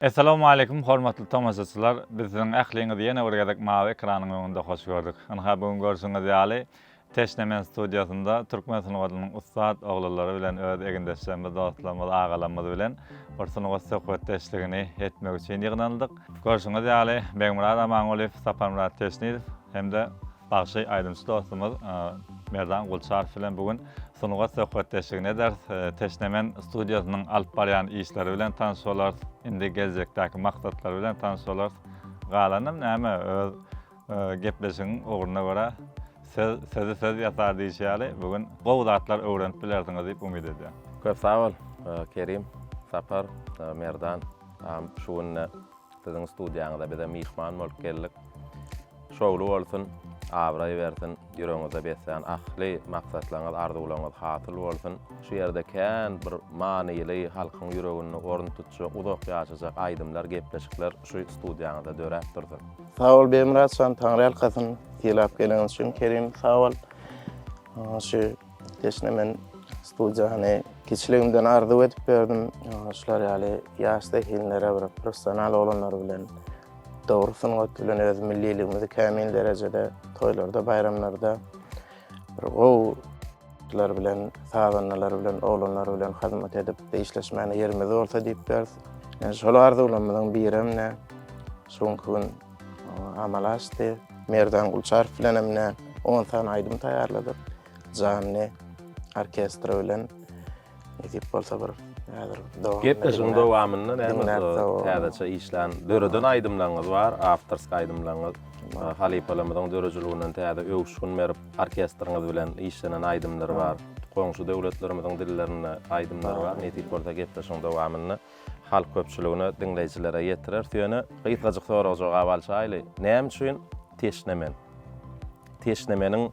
Essalawmaleýkum hormatly tomaşaçylar! Biz siziň ähliňizi ýene bir gezek mawy ekranyň öňünde hoş gördük. Ynha bu gün görşüňiz ýaly Teşne men studiýasynda türkmen sungatynyň ussat oglanlary bilen öz egindeşlerimiz, dostlarymyz, agalarymyz bilen bir sungat söhbetdeşligini etmek üçin ýygnandyk. Görşüňiz ýaly Begmyrat Amangulyýew, Saparmyrat Teşnizow hem-de Bagşy aýdymçy dostumyz Merdan Gulçarow bilen bu gün sungat söhbetdeşligini ederis. Teşnemen studiýasynyň alyp barýan işleri bilen tanyş bolarys. Indi geljekdäki maksatlary bilen tanyş bolarys. Galanam näme öz gepleşigiň ugruna görä söz sözi söz ýasar diýşi ýaly bu gün gowy zatlar öwrenip bilersiňiz diýip umyt edýän. Köp sag bol Kerim, Sapar, Merdan. Şu günde Siziň studiýaňyza bize myhman bolup geldik. Şowly bolsun, abraý bersin, ýüregiňizde beslän ahli maksatlaryňyz, arzuwlaryňyz hasyl bolsun. Şu ýerde kän bir manyly, halkyň ýüreginde orun tutjak, uzak ýaşajak aýdymlar, gepleşikler şu studiýaňyzda döräp dursun. Sag bol Begmyrat jan Taňryýalkasyn sylap geleniň üçin Kerim sag bol. Şu Teşne men studiýany kiçiligimden arzuw edip ýördüm. Şular ýaly ýaş zehinlere bir professional oglanlar bilen dogry sungat bilen öz milliligimizi kämil derejede toýlarda, baýramlarda bir gowy lar bilen, sazandalar bilen, oglanlar bilen hyzmat edip işleşmäne ýerimiz bolsa diýip ýörüs. Yani şol arzuwlarymyzyň birem ne şu günki gün amala aşdy. Merdan Gulçarow bilen hem ne 10 sany aýdym taýýarladyk. Janly orkestr bilen nesip bolsa bir häzir dowam Gepleşigiň dowamynda näme täzeçe işlän, döreden aýdymlaryňyz bar, awtorski aýdymlaryňyz. Halypalarymyzyň döredijiliginden täze öwüşgin berip, orkestriňiz bilen işlenen aýdymlar bar. Goňşy döwletlerimiziň dillerinde aýdymlar bar. Nesip bolsa gepleşigiň dowamynda halk köpçüligine, diňleýjilere ýetireris. Ýöne gysgajyk sorag-jogap alşaýly. Näme üçin teşne men? Teşnemeniň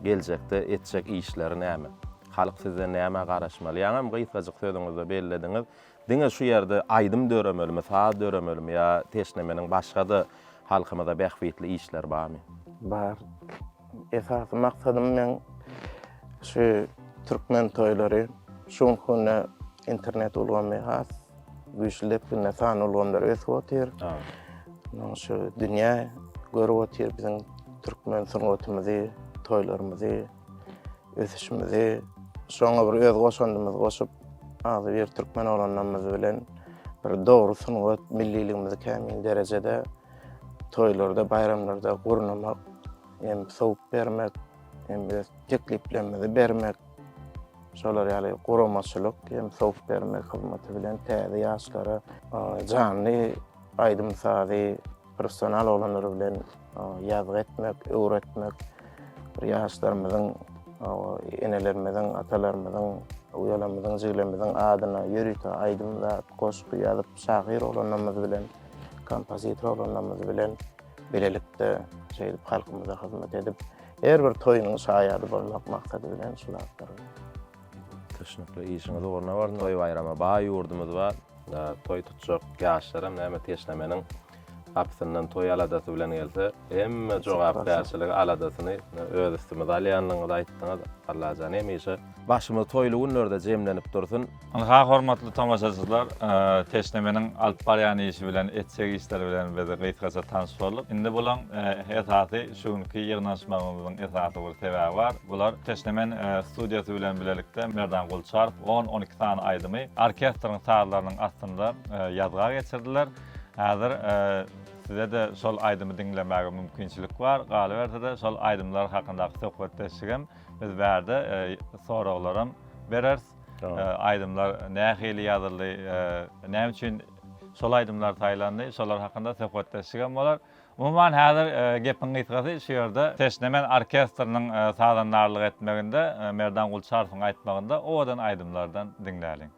geljekde etjek işleri näme? Halk sizden nämä garaşmaly? Ýaňam gysgajyk sözüňizde bellediňiz. Diňe şu ýerde aýdym döremelimi, saz döremelimi ýa Teşnemeniň başga-da halkymyza bähbitli işleri barmy? Bar. Esasy maksadym meň şu türkmen toýlary şu günki günde internet ulgamy has güýçli depginde sanly ulgamlar ösüp otyr. Munuň şu dünýä görüp otyr biziň türkmen sungatymyzy, toýlarymyzy, ösüşimizi. Şoňa bir öz goşandymyzy goşup, agzybir türkmen oglanlarymyz bilen bir dogry sungat, milliligimizi kämil derejede toýlarda, baýramlarda gurnamak, hem sowup bermek, hem öz tekliplerimizi bermek, şolar ýaly guramaçylyk hem sowup bermek hyzmaty bilen täze ýaşlara janly aýdym-sazy professional oglanlar bilen ýazgy etmek, öwretmek, bir ýaşlarymyzyň, enelerimiziň, atalarymyzyň, uýalarymyzyň, jigilerimiziň adyna ýörite aýdym zat, goşgy ýazyp, şahyr oglanlarymyz bilen, kompozitor oglanlarymyz bilen bilelikde şeýdip halkymyza hyzmat edip, her bir toýunyň şaýady bolmak maksady bilen şu zatlary. Düşnükli. Işiňiz ugruna bolsun. Toý-baýrama baý ýurdumyz bar. Toý tutjak ýaşlaram näme teşnemeniň gapysyndan toý aladasy bilen gelse, hemme jogapkärçiligi, aladasyny öz üstümize alýandygyňyzy aýtdyňyz. Allajan hemişe başymyz toýly günlerde jemlenip dursun. Ynha hormatly tomaşaçylar, Teşnemeniň alyp barýan işi bilen, etjek işleri bilen biz gysgaça tanyş bolduk. Indi bulaň esasy şu günki ýygnanyşmagymyzyň esasy bir sebäbi bar. Bular Teşnemen studiýasy bilen bilelikde Merdan Gulçarow on-on iki sany aýdymy orkestriň sazlarynyň astynda ýazga geçirdiler. Häzir size-de şol aýdymy diňlemäge mümkinçilik bar. Galyberse-de şol aýdymlar hakyndaky söhbetdeşligem biz bärde soraglaram bereris. Aýdymlar nähili ýazyldy, näme üçin şol aýdymlar saýlandy, şolar hakynda söhbetdeşligem bolar. Umuman häzir gepiň gysgasy şu ýerde Teşnemen orkestriniň sazandarlyk etmeginde Merdan Gulçarowyň aýtmagynda owadan aýdymlardan diňläliň.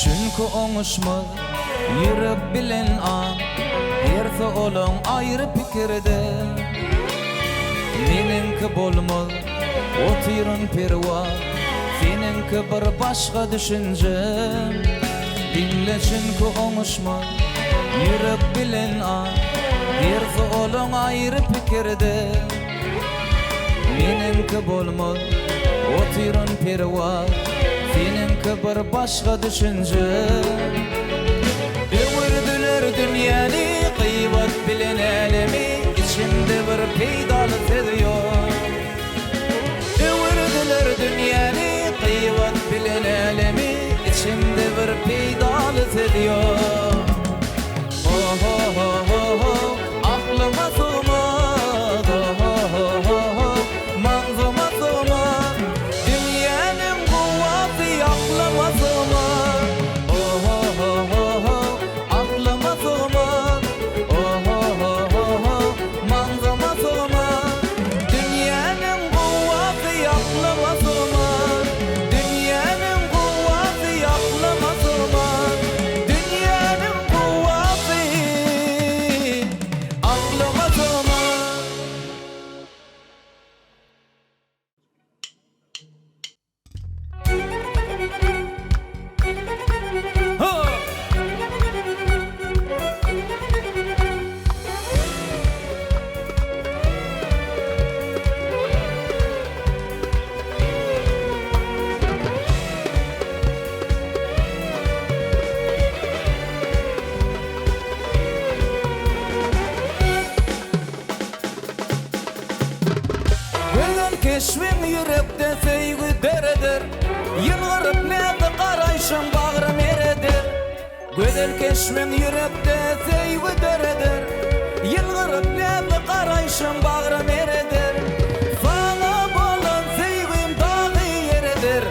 Çünki oňuşmaz ýürek bilen aň, Hersi olaň aýry pikirde. Meniňki bolmaz, otyryn perwaz, Seniňki bir başga düşünje. Diňle çünki oňuşmaz ýürek bilen aň, Hersi olaň aýry pikirde. Meniňki bolmaz, otyryn perwaz, Seniňki bir başga düşünje. Öwürdiler dünýäni, gybat bilen älemi, Içinde bir peýdaly söz ýok. Öwürdiler dünýäni, gybat bilen älemi, Içinde bir peýdaly söz ýok. Ho-ho-ho-ho-ho, aklyma sygmaz, Ho-ho-ho-ho-ho, maňzyma sygmaz. Dünýäniň kuwwaty aklyma sygmaz, Ho-ho-ho-ho-ho, aklyma sygmaz, Ho-ho-ho-ho-ho, maňzyma sygmaz. Dünýäniň kuwwaty aklyma sygmaz, Dünýäniň kuwwaty aklyma sygmaz. Dünýäniň kuwwaty aklyma sygmaz. Gözel keşbiň ýürekde söýgi döreder, Ýylgyryp näzik garaýşyň bagrym ereder. Gözel keşbiň ýürekde söýgi döreder, Ýylgyryp näzik garaýşyň bagrym ereder. Saňa bolan söýgim dagy ereder,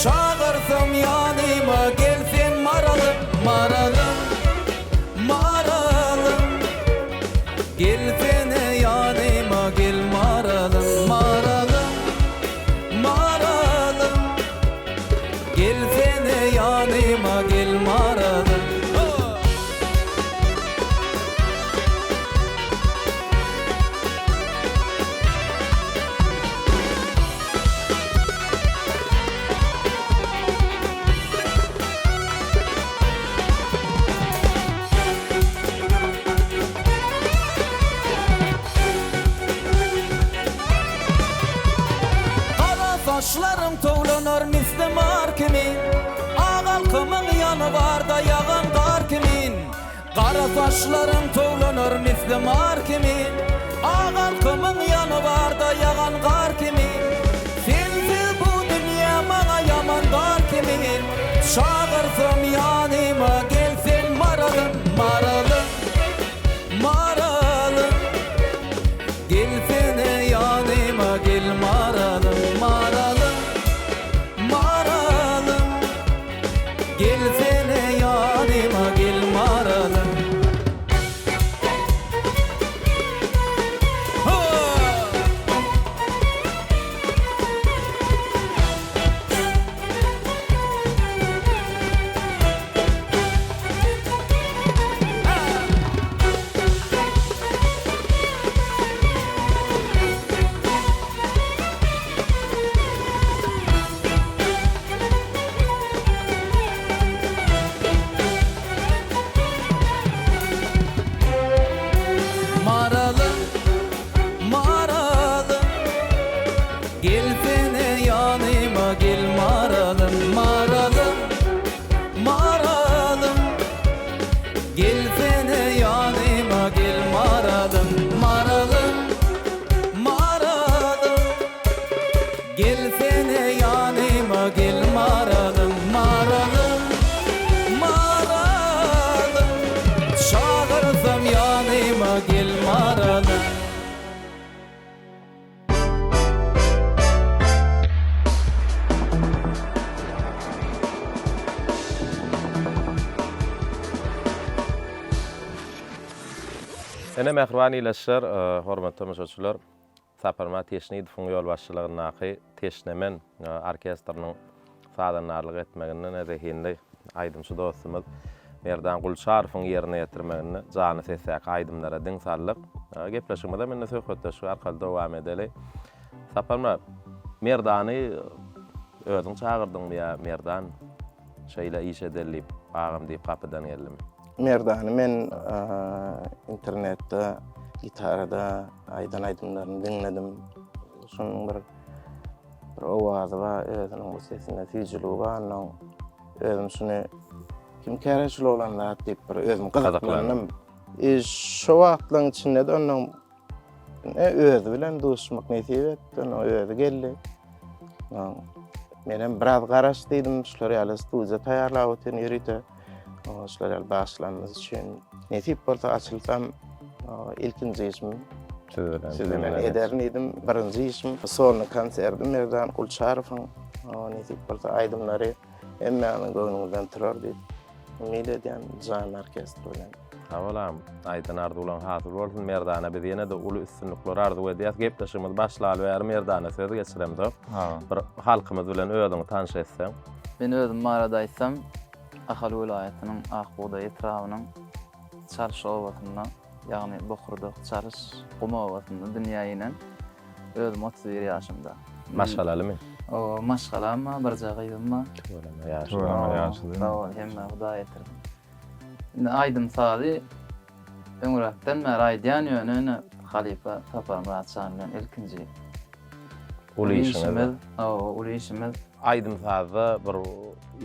Çagyrsam ýanyma gel sen maralym, maralym, maralym. Gelsene ýanyma gel maralym, maralym, maralym. Gelsene ýanyma gel maralym. Gara saçlaryň towlanar misli mar kimin, Ak alkymyň ýany barda ýagan gar kimin. Gara saçlaryň towlanar misli mar kimin, Ak alkymyň ýany barda ýagan gar kimin. Sensiz bu dünýä maňa ýaman dar kimin, Çagyrsam ýanyma gel sen maralym, maralym, maralym. Gelsene ýanyma gel maralym, maralym, maralym. Gelsene ýanyma gel maralym. Maralym, maralym, Gelsene ýanyma gel maralym, maralym, maralym, Gelsene ýanyma gel maralym, maralym, maralym. Gelsene ýanyma gel maralym, maralym, maralym, Çagyrsam ýanyma gel maralym. Ene mähriban ildeşler, hormatly tomaşaçylar! Saparmyrat Teşnidowyň ýolbaşçylygyndaky Teşnemen orkestriniň sazandarlyk etmeginde zehinli. Aýdymçy dostumyz Merdan Gulçarowyň ýerine ýetirmeginde Janly sesdäki aýdymlara diň saldyk. Gepleşigimizem indi söhbetdeşlik arkaly dowam edeli. Saparmyrat, Merdany özüň çagyrdyňmy ýa Merdan şeýle iş edeli diýip, agam diýip gapydan geldimi? Merdany men internetde gitarada aýdan aýdymlaryny diňledim. Şonuň bir bir owazy bar, özüniň bu sesinde süýjüligi bar onuň. Özüm şuny kim käre şul oglan zat diýip bir özüm gyzyklandym. E, şo wagtlaryň içinde de onuň e, özi bilen duşmak nesip etdi, onuň özi geldi. Menem biraz garaş diýdim, şular ýaly studiýa taýýarlap otyryn ýörite. Şular ýaly bagşylarymyz üçin. Nesip bolsa açylsam, ilkinji işim siz bilen ederin diýdim. Birinji işim solny konsertim Merdan Gulçarowyň. Nesip bolsa aýdymlary Hemmäňiziň göwnüňizden turar diýip umyt edýän Janly orkestr bilen. Sag bol agam. Aýdan arzuwlaň hasyl bolsun Merdana biz ýene-de uly üstünlikler arzuw edýäs. Gepleşigimiz başlaly bäri Merdana söz geçiremzok. Bir halkymyz bilen özüňi tanyş etseň. Men özüm barada aýtsam, Ahal welaýatynyň Ak bugdaý etrabynyň Çalyş obasynda, ýagny Bokurdak, Çalyş, Gum obasynda dünýä inen. Özüm 31 ýaşymda. Maşgalalymy? Hawa, maşgalam bar, birje gyzym bar. Tüweleme, ýaşly. Tüweleme, ýaşly. Sag bol, hemmä Hudaý ýetirsin. Indi aýdym-sazy öňräkden bäri aýdýan, ýöne ine halypa Saparmyrat jan bilen ilkinji uly işiňiz. Hawa, uly işimiz. Aýdym-sazda bir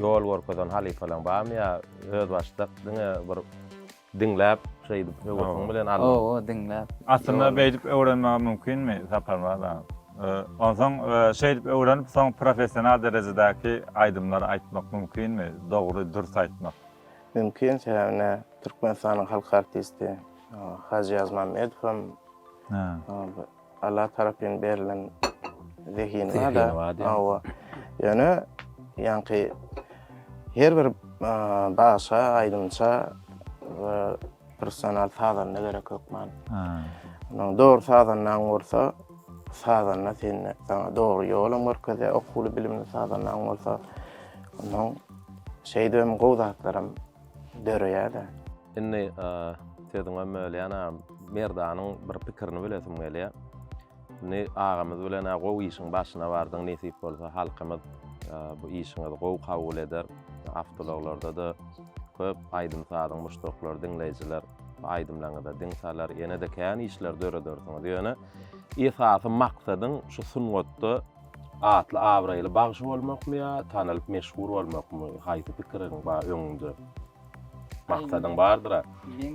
ýol görkezen halypalaň barmy ýa özbaşdak diňe bir Diňläp, şeýdip höwesiň bilen aldyň. Hawa, diňläp. Aslynda beýdip öwrenmegi mümkinmi, Saparmyrat aga? Onsoň şeýdip öwrenip, soň professional derejedäki aýdymlary aýtmak mümkinmi? Dogry, dürs aýtmak. Mümkin, sebäbi ine Türkmenistanyň halk artisti Hajy Ýazmämmedow hem Allah tarapyn berlen zehini bar-da. Hawa. Ýöne ýaňky her bir bagşa, aýdymça professional sazanda gerek hökman. Onuň dogry sazandaň bolsa, sazanda seni saňa dogry ýolam görkezýär, okuwly bilimli sazandaň bolsa, onuň şeýdibem gowy zatlaram döreýär-de. Indi sözüňem bölýän agam, Merdanyň bir pikirini bilesim gelýär. Indi agamyz bilen-ä gowy işiň başyna bardyň, nesip bolsa halkymyz bu işiňizi gowy kabul eder. Awtoulaglarda-da köp aýdym-sazyň muşdaklary, diňleýjiler bu aýdymlaryňyza diň salar, ýene-de kän işler döredersiňiz. Ýöne esasy maksadyň şu sungatda atly-abraýly bagşy bolmakmy ýa tanalyp meşhur bolmakmy? Haýsy pikiriň bar öňüňde? Maksadyň bardyr-a.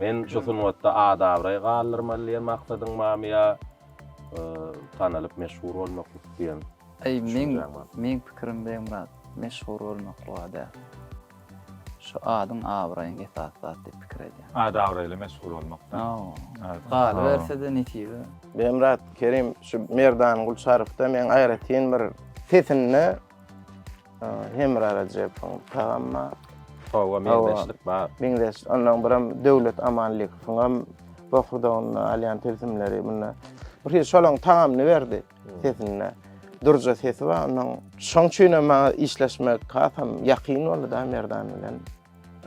Men şu sungatda at-abraý galdyrmaly diýen maksadyň barmy ýa tanalyp meşhur bolmaklyk diýen? Eý, meň meň pikirim Begmyrat, meşhur bolmaklyga däl. Şu adyň abraýyň esasy zat diýip pikir edýän. At-abraýly meşhur bolmakda. Galyberse-de nesibe. Begmyrat Kerim şu Merdan Gulçarowda meň aýratyn bir sesinde Hemra Rejepowyň tagamy bar. Hawa, meňzeşlik bar. Meňzeş. Ondan birem Döwlet Amanlykowyň bokurdagynda alýan tilsimleri munda. Bir hili şolaň tagamyny berdi sesinde. Durja sesi bar onuň. Şoň üçin hem maňa işleşmek hasam ýakyn boldy da Merdan bilen.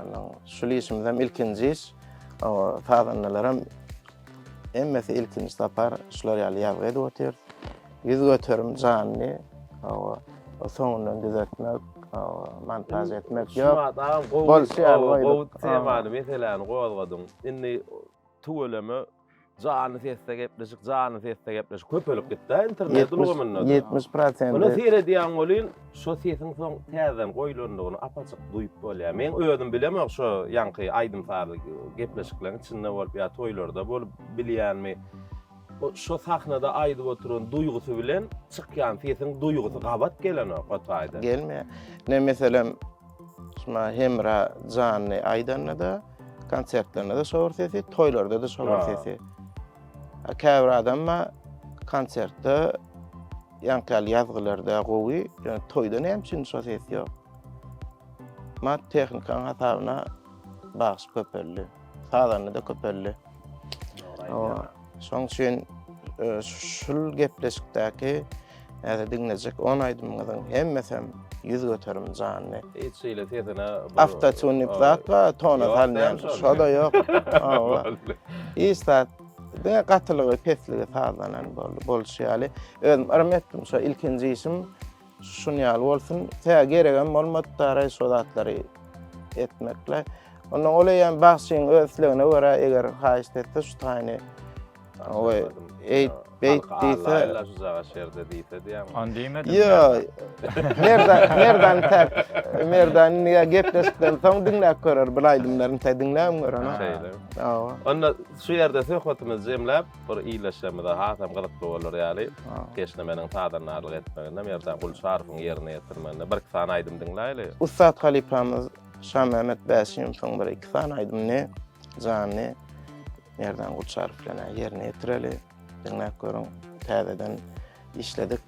Onuň şul işimizem ilkinji iş. O sazandalaram hemmesi ilkinji sapar şular ýaly ýazgy edip otyrys. 100% janly. Hawa, soňundan düzetmek, hawa, montaž etmek ýok. Şumat agam gowy, Bolşy ýaly goýduk. gowy temany, meseläni gozgadyň. Indi tüweleme janly sesde gepleşik, janly sesde gepleşik köpelip gitdi internet ulgamynda. 70 prosent. Muny seredýäň welin, şo sesiň soň täzeden goýlandygyny apaçyk duýup bolýar. Men özüm bilemok şo ýaňky aýdym-sazly gepleşikleriň içinde bolup ýa toýlarda bolup bilýänmi. Şo sahnada aýdyp oturan duýgusy bilen çykýan sesiň duýgusy gabat gelenok o taýda. Gelmeýär. Ine meselem, şuma Hemra janly aýdanda-da, konsertlerinde-de şo bir sesi, toýlarda-da şo bir sesi. Käbir adam bar, konsertde ýaňky ýaly ýazgylarda gowy, ýöne toýda näme üçin şo ses ýok? Mat tehnikaň hasabyna bagşy köpeldi, sazanda-da köpeldi. Şoň üçin e, şul gepleşikdäki Häzir diňlejek on aýdymyňyzyň hemmesem 100% janly. Hiç hili sesine bir Awtotune diýip zat bar, tona salynýan. Şo-da ýok. Hawa. Hiç zat. Diňe gatylygy, pesligi sazlanan boldy. Bolşy ýaly. Özüm yrym etdim şo ilkinji işim şun ýaly bolsun. Tä geregem bolmady daraý şo zatlary etmekle. Ondan ol eýýäm bagşyň öz islegine görä eger haýyşt etse şu taýyny Oý, eýt, beýt diýse. Alla şu jaga şerde diýse diýýäňmi? Ony diýmedim. Ýo. Merdan, Merdan täk. Merdan indi gepleşikden soň diňläp görer, bir aýdymlaryny täk diňläp görer. Şeýle. Hawa. Onda şu ýerde söhbetimizi jemläp, bir ildeşlerimize hasam gyzykly bolar ýaly, Keşnemeniň sazandarlyk etmeginde Merdan Gulçarowyň ýerine ýetirmeginde bir-iki sany aýdym diňläýli. Ussat halypamyz Şamämmet Bäşimowyň bir-iki sany aýdymyny janly Merdan Gulçarow bilen ýerine ýetireli. Diňläp görüň. Täzeden işledik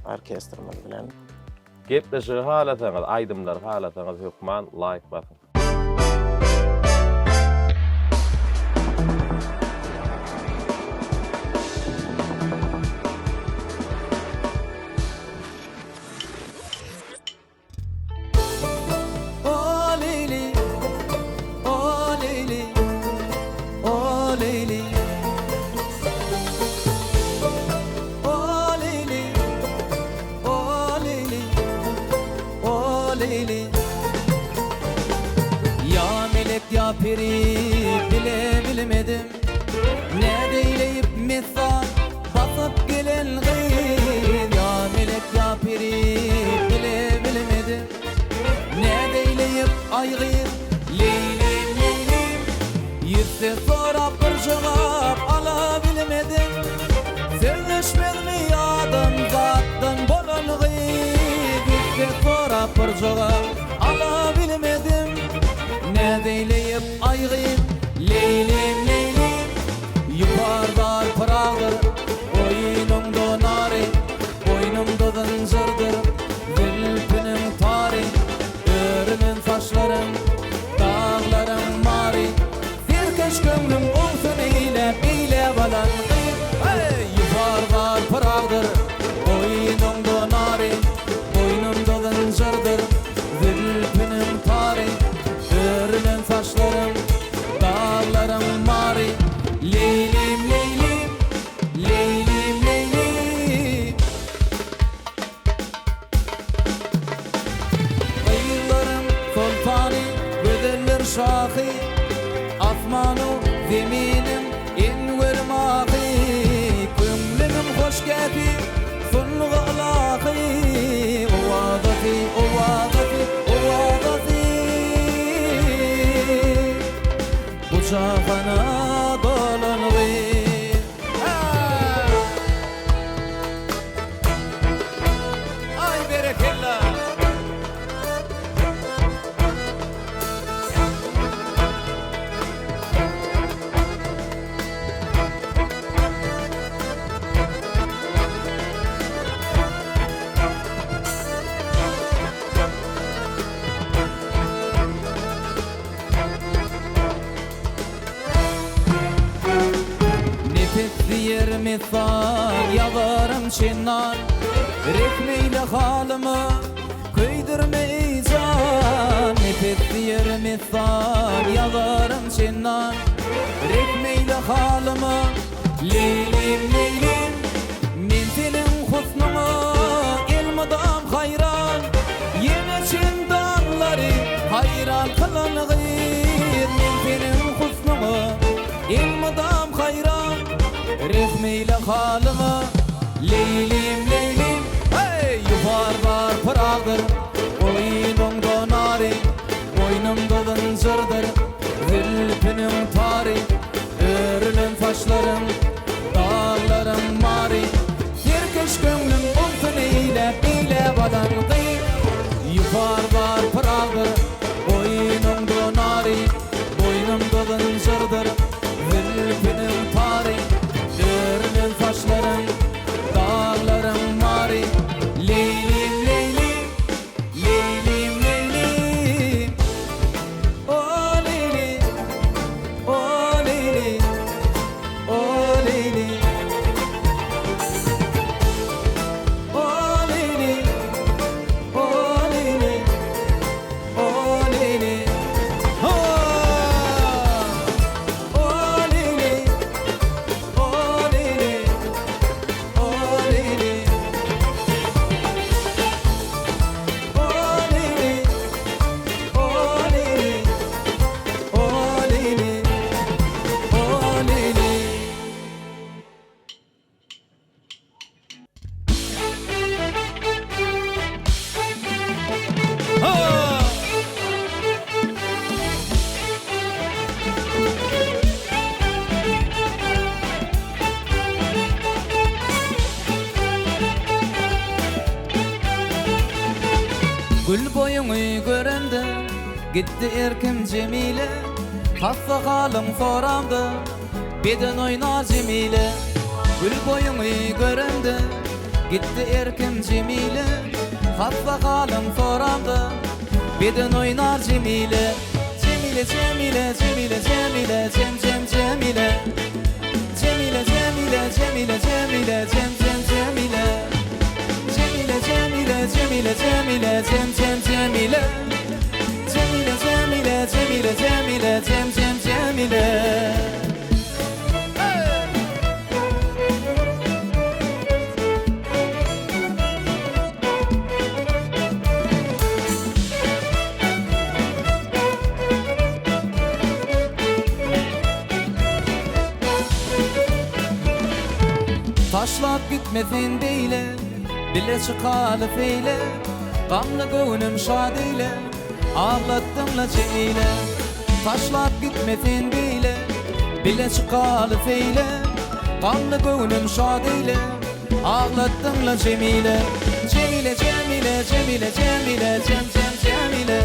orkestrimiz bilen. Gepleşigi halasaňyz, aýdymlary halasaňyz hökman laýk basyň. O Leýli, o Leýli, o Leýli. O Leýli, o Leýli, o Leýli. Ýa melek ýa peri bile bilmedim. Nädeýleýip messan Basyp gelen gyz ýa melek ýa peri bile bilmedim Nädeýleýip aý gyz Leýlim leýlim Ýüzse sorap bir jogap ala bilmedim Sözleşmezmi adamzatdan bolan gyz Ýüzse sorap bir jogap ala bilmedim Nädeýleýip aý gyz Leýlim leýlim Ýuparlar pyragdyr, goýnuňda nary, Boýnumda zynjyrdyr, zülpüniň tary, Örülen saçlaryň, daglaryň mary, Serkeş köňlüm owsun eýläp, eýläp alan gyz. Heý! Ýuparlar pyragdyr, goýnuňda nary, Boýnumda zynjyrdyr, zülpüniň tary, Örülen saçlaryň, Daglaryň mary Leýlim leýlim Leýlim leýlim Gyzlaryň soltany Gözeller şahy Asmanu zeminiň Enwer mahy Köňlümiň hoşgähi Sungy ylahy Owazasy owazasy owazasy Bu jahana dolan gyz Aý berekella. Nepes diýer messan, ýazarym çendan, Rehm eýle halyma, köýdürme eý jan. Nepes diýer messan, ýazarym çendan, Rehm eýle halyma, Leýlim, Leýlim. Men seniň husnuňa elmydam haýran, Ýene çendanlary haýran kylan gyz. Men seniň husnuňa elmydam haýran, Rehm eýle halyma, Leýlim, Leýlim. Heý, ýufar bar pyragdyr, goýnuňda nary, Boýnumda zynjyrdyr, zülpüniň tary, Örülen saçlaryň, daglaryň mary, Serkeş köňlüm owsun eýläp, eýläp alan gyz. Ýufar bar pyragdyr, goýnuňda nary, Boýnumda zynjyrdyr, zülpüniň tary, Örülen saçlaryň, daglaryň mary, Leýlim, leýlim, leýlim, leýlim. Gitdi erkim Jemile, Hassa halyň soramda, Beden oýnar Jemile. Gül boýuňy göremde, Gitdi erkim Jemile, Hassa halyň soramda, Beden oýnar Jemile. Jemile, Jemile, Jemile, Jemile, Jem, Jem, Jemile. Jemile, Jemile, Jemile, Jemile, Jem, Jem, Jemile. Jemile, Jemile, Jemile, Jemile, Jem, Jem, Jemile. Jemile, Jemile, Jemile, Jemile, Jem, Jem, Jemile. Taşlap gitme sen beýle, Bile çykaly seýle, Gamly göwnüm şat eýle, Aglatdyň-la Jemile. Taşlap gitme sen beýle, Bile çykaly seýle, Gamly göwnüm şat eýle, Aglatdyň-la Jemile. Jemile, Jemile, Jemile, Jemile, Jem, Jem, Jemile.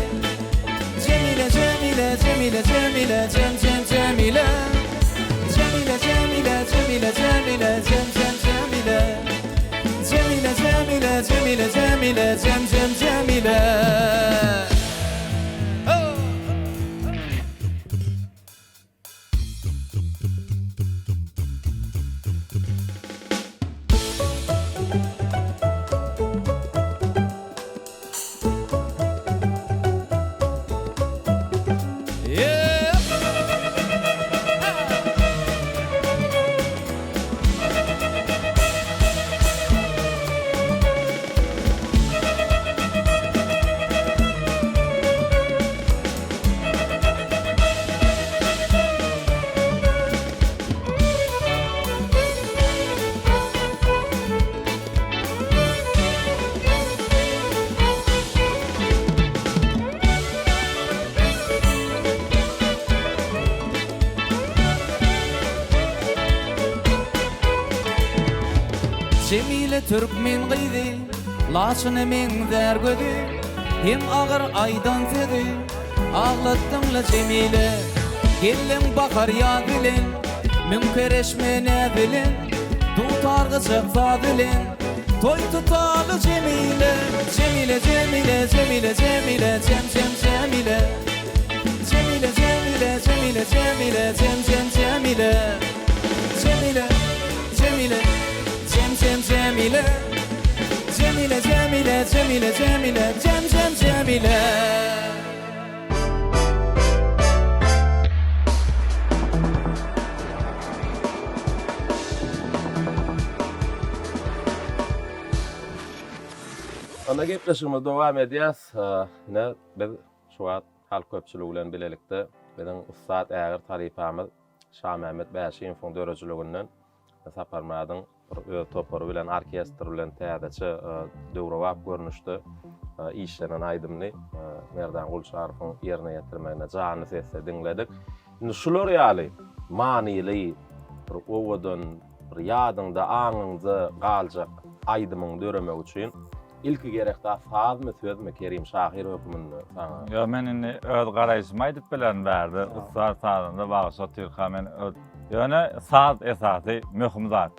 Jemile, Jemile, Jemile, Jemile, Jem, Jem, Jemile. Jemile, Jemile, Jemile, Jemile, Jem, Jem, Jemile. Jemile, Jemile, Jemile, Jemile, Jem, Jem, Jemile. Jemile türkmen gyzy, Laçyna meňzär gözi, Hem agyr aýdan sözi, Aglatdyň-la Jemile. Geldiň bahar ýaz bilen, Müňkereşme näz bilen, Dutar gyjak saz bilen, Toý tutaly Jemile. Jemile, Jemile, Jemile, Jemile, Jem, Jem, Jemile. Jemile, Jemile, Jemile, Jemile, Jem, Jem, Jemile. Jemile, Jemile, Jem, Jem, Jemile. Jemile, Jemile, Jemile, Jemile, Jem, Jem, Jemile. Onda gepleşigimizi dowam edýäs. Ine, biz şu wagt halk köpçüligi bilen bilelikde biziň ussat ägirt halypamyz Şamämmet Bäşimowyň döredijiliginden Saparmyradyň bir öz topary bilen, orkestr bilen täzeçe döwrebap görnüşde işlenen aýdymyny Merdan Gulçarowyň ýerine ýetirmeginde janly sesde diňledik. Indi şular ýaly manyly, bir owadan, bir ýadyňda, aňyňda galjak aýdymyň döremegi üçin Ilki gerek zat sazmy sözmi Kerim şahyr höküminde saňa. Ýok men indi öz garaýşymy aýdyp bilerin bärde ussat sazanda bagşy otyrka men ýöne saz esasy möhüm zat.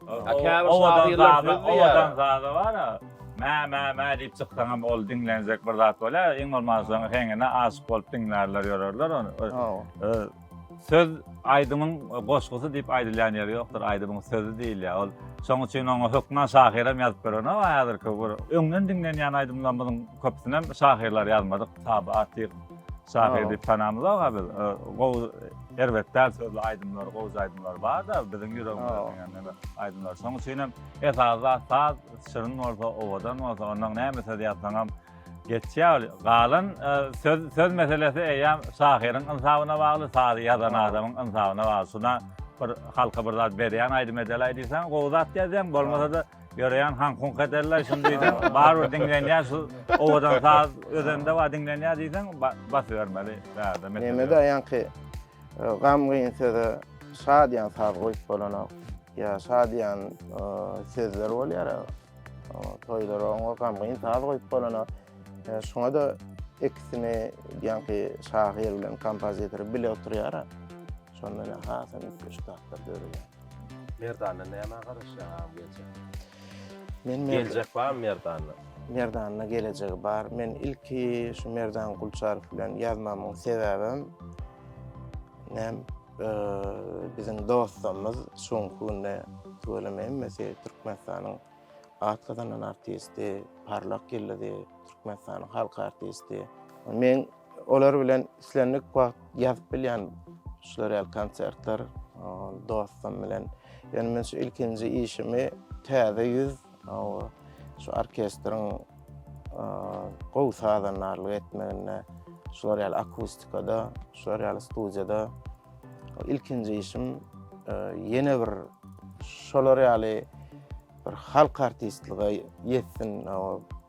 A käbir şahyrlar söz diýýär. Owadan saza bara mä mä mä diýip çyksaňam ol diňlenjek bir zat bolýar iň bolmanda şoň heňine aşyk bolup diňlärler ýörerler ony. Söz aýdymyň goşgusy diýip aýdylýan ýeri ýokdur, aýdymyň sözi diýilýär. Ol şoň üçin oňa hökman şahyram ýazyp berenok häzirki bir öňden diňlenýän aýdymlarymyzyň köpüsinem şahyrlar ýazmadyk. Saba Atyr şahyr diýip tanamyzok-a biz. Gowy erbet däl sözli aýdymlar, gowy aýdymlar bar-da biziň ýüregimize siňen neme aýdymlar. Şoň üçin hem esasy zat saz şirin bolsa, owadan bolsa, ondan näme söz ýazsaňam Geçýär ol. Galan söz söz meselesi eýýäm şahyryň ynsabyna bagly, sazy ýazan adamyň ynsabyna bagly. Şuna bir halka bir zat berýän aýdym edelaý diýseň, gowy zat ýazýaň, bolmasa-da ýöreýän haňk-huňk ederler şuny diýseň, barybir diňlenýär şu owadan saz özende bar diňlenýär diýseň, basybermeli bärde mesele. Neme-de ýaňky gamgyn söze şadyýan saz goýup bolanok. Ýa şadyýan sözler bolýar. Toýlara oňa gamgyn saz goýup bolana. Şoňa da. Ikisini ýaňky şahyr bilen kompozitor bile oturýar. Şonda ine hasam üýtgeşik zatlar döreýär. Merdandan nämä garaşýaň agam geljekde? Men Geljek barmy Merdanda? Merdanda gelejegi bar. Men ilki şu Merdan Gulçarow bilen ýazmamyň sebäbem näm biziň dostlarymyz şu günki günde tüweleme hemmesi Türkmenistanyň at gazanan artisti, parlak ýyldyzy, Türkmenistanyň halk artisti. Men olar bilen islendik wagt ýazyp bilýän şular ýaly konsertler dostum bilen. Ýöne men şu ilkinji işimi täze ýüz şu orkestriň gowy sazandarlyk etmeginde şular ýaly akustikada, şular ýaly studiýada ilkinji işim ýene bir şolar ýaly bir halk artistlige ýetsin,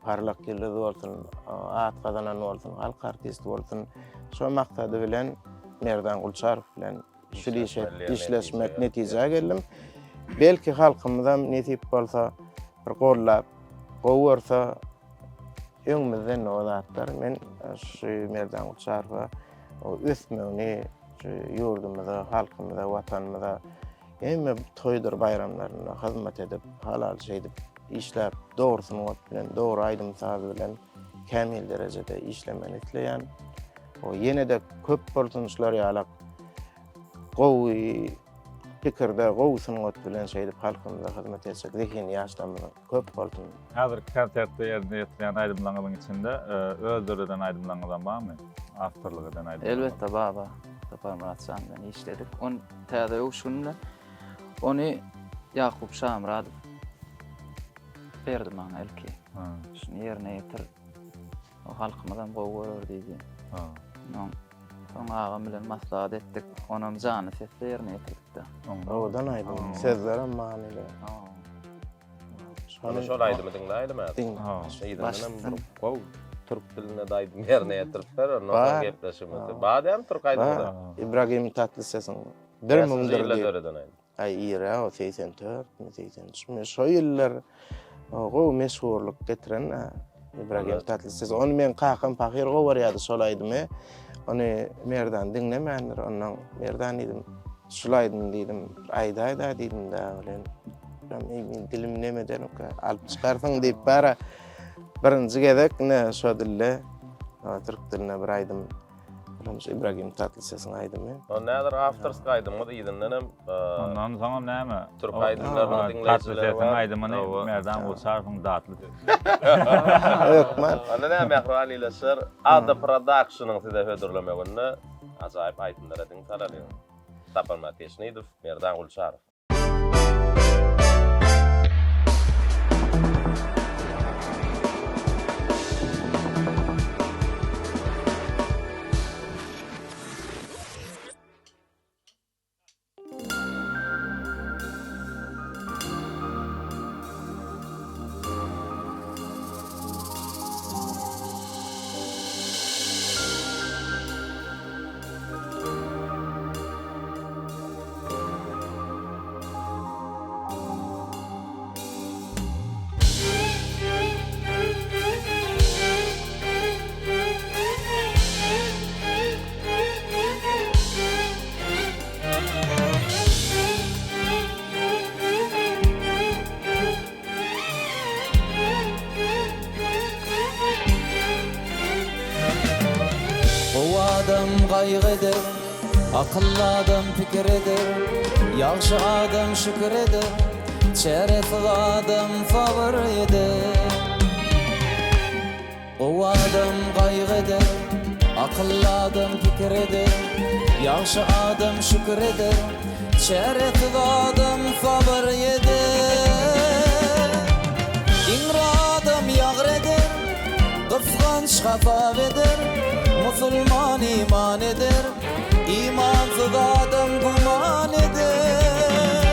parlak ýyldyz bolsun, at gazanan bolsun, halk artisti bolsun. Şo maksady bilen Merdan Gulçarow bilen şu işe işleşmek netijä geldim. Belki halkymyzam nesip bolsa bir gollap, gowy görse öňümizden o zatlar. Men şu Merdan Gulçarowa ösmegini şu ýurdumyza, halkymyza, watanymyza Hemme toýdur baýramlarynda hyzmat edip, halal şeýdip işläp, dogry sungat bilen, dogry aýdym-saz bilen kämil derejede işlemegini isleýän. O ýene-de köp bolsun şular ýalak gowy pikirde, gowy sungat bilen şeýdip halkymyza hyzmat etjek zehinli ýaşlarymyz köp bolsun. Häzirki konsertde ýerine ýetirýän aýdymlaryňyzyň içinde öz döreden aýdymlaryňyzam barmy? Awtorlyk eden aýdymlaryňyz? Elbetde bar, bar. Saparmyrat jan bilen işledik. On täze öwüşgin bilen. Ony Ýakup Şamyradow berdi maňa ilki. Şuny ýerine ýetir. O halkymyzam gowy görer diýdi. Ondan soň agam bilen maslahat etdik. Onam janly sesde ýerine ýetirdik-de. Owadan aýdym. Sözlerem manyly. Şony şol aýdymy diňläýlim häzir. Diňle. Yzyndanam bir gowy türk dilinde de aýdym ýerine ýetiripler. Ondan soň gepleşigimizi. Bar dämi türk aýdymy da? Ibragim Tatlysesiň bir müňdir diýip. döreden aýdym. Aý ira o 84 mi 83 mi şo ýyllar gowy meşhurlyk getiren Ibragim Tatlyses. Ony meň kakam pahyr gowy görýärdi şol aýdymy. Ony Merdan diňlemändir. Ondan Merdan diýdim, şul aýdymy diýdim, aýdaý-da diýdim-de bilen. Men dilim neme ederimkä, alyp çykarsyň diýip bara birinji gezek ine şo dilde türk dilinde bir aýdym Olam şu Ibragim Tatlysesiň aýdymy. Onda häzir awtorskiý aýdymyňyz yzyndan hem Ondan soňam näme? Türk aýdymlaryny diňleýjiler bar. Tatlysesiň aýdymyny Merdan Gulçarowyň datly sesi. Hökman. Onda näme mähriban ildeşler, Ada Productionyň size hödürlemeginde ajaýyp aýdymlara diň salalyň. Saparmyrat Geçnidow, Merdan Gulçarow. Gowy adam gaýgy eder, akylly adam pikir eder, ýagşy adam şükür eder, çäresiz adam sabyr eder. Gowy adam gaýgy eder, akylly adam pikir eder, ýagşy adam şükür eder, çäresiz adam sabyr eder. Iňre adam ýagry eder, gysganç hasap eder, musulman iman eder, imansyz adam güman eder.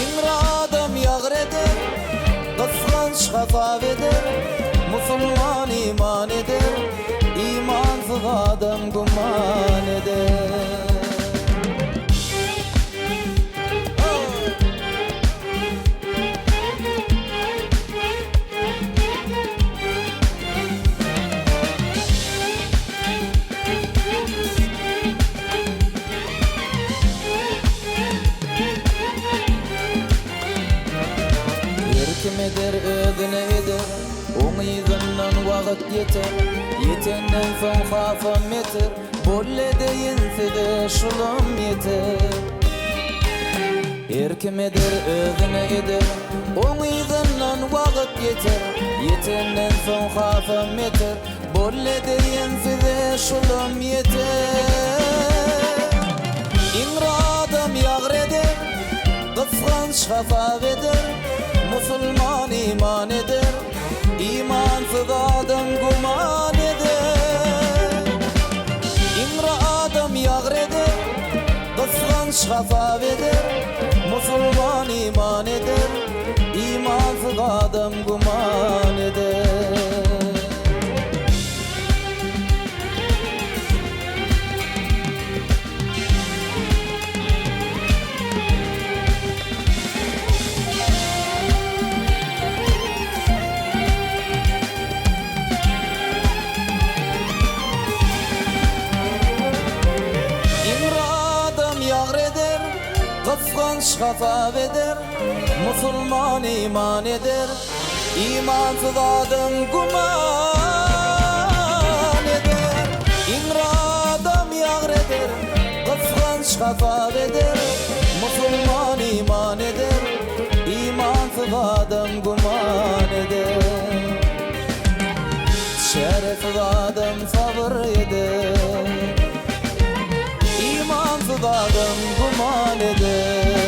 Iňre adam ýagry eder, Gysganç hasap eder, musulman iman eder, imansyz adam güman eder. ýeter, Ýetenden soň hasam beter, Boldy edeýin size şulam ýeter. Her kim eder özüne eder, Oň yzyndan wagt ýeter, Ýetenden soň hasam beter, Boldy edeýin size şulam ýeter. Iňre adam ýagry eder, Gysganç hasap eder, Musulman iman eder, Imansyz adam güman eder. Iňre adam ýagry eder, Gysganç hasap eder, Musulman iman eder, Imansyz adam güman eder. Iňre adam ýagry eder, gysganç hasap eder, musulman iman eder. Imansyz adam güman eder, Iňre adam ýagry eder, Gysganç hasap eder, Musulman iman eder, Imansyz adam güman eder. Çäresiz adam sabyr eder, Imansyz adam güman eder.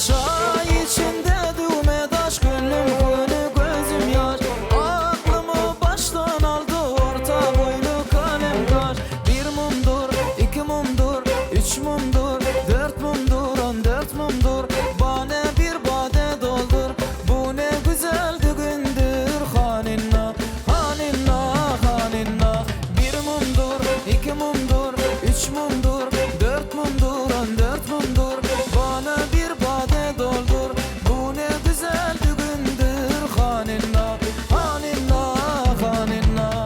Çaý içinde düwme daş Gönlüm köne gözüm ýaş Aklymy başdan aldy Orta boýly kalem gaş Bir mumdur, iki mumdur, üç mumdur, dört mumdur, on dört mumdur Bana bir bade doldur Bu ne güzel dügündür Haninna, haninna, haninna Bir mumdur, iki mumdur, üç mumdur, dört mumdur, on dört mumdur Bana bir bade doldur Bu ne güzel dügündür Haninna, haninna, haninna.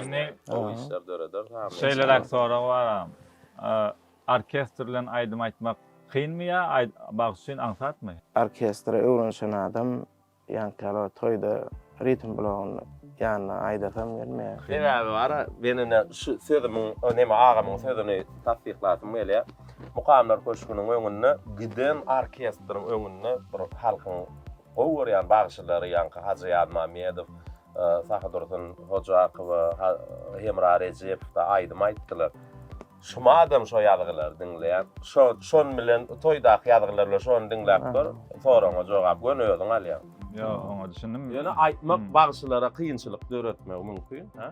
Indi gowy işler döreder sanly. Şeýleräk sorag bar agam. Orkestr bilen aýdym aýtmak kynmy ýa bagşy üçin aňsatmy? Orkestre öwrenişen adam ýaňky ýaly toýda ritm blogyny ýanyna aýdasam gelmeýär. Sebäbi bar-a, men ine şu sözümiň, neme agamyň sözüni tassyklasym gelýär. Mukamlar köşgüniň öňünde giden orkestriň öňünde bir halkyň gowy görýän bagşylary ýaňky Hajy Ýazmämmedow, Sahydursun Hojakowa, Hemra Rejepow-da aýdym aýtdylar. Şumadam şo ýazgylary diňleýän. Şo şon bilen toýdaky ýazgylar bilen şony diňläp gör, soragyňa jogap göni özüň alýaň. Ýok, oňa düşündim. Ýöne aýtmak bagşylara kynçylyk döretmegi mümkin, hä?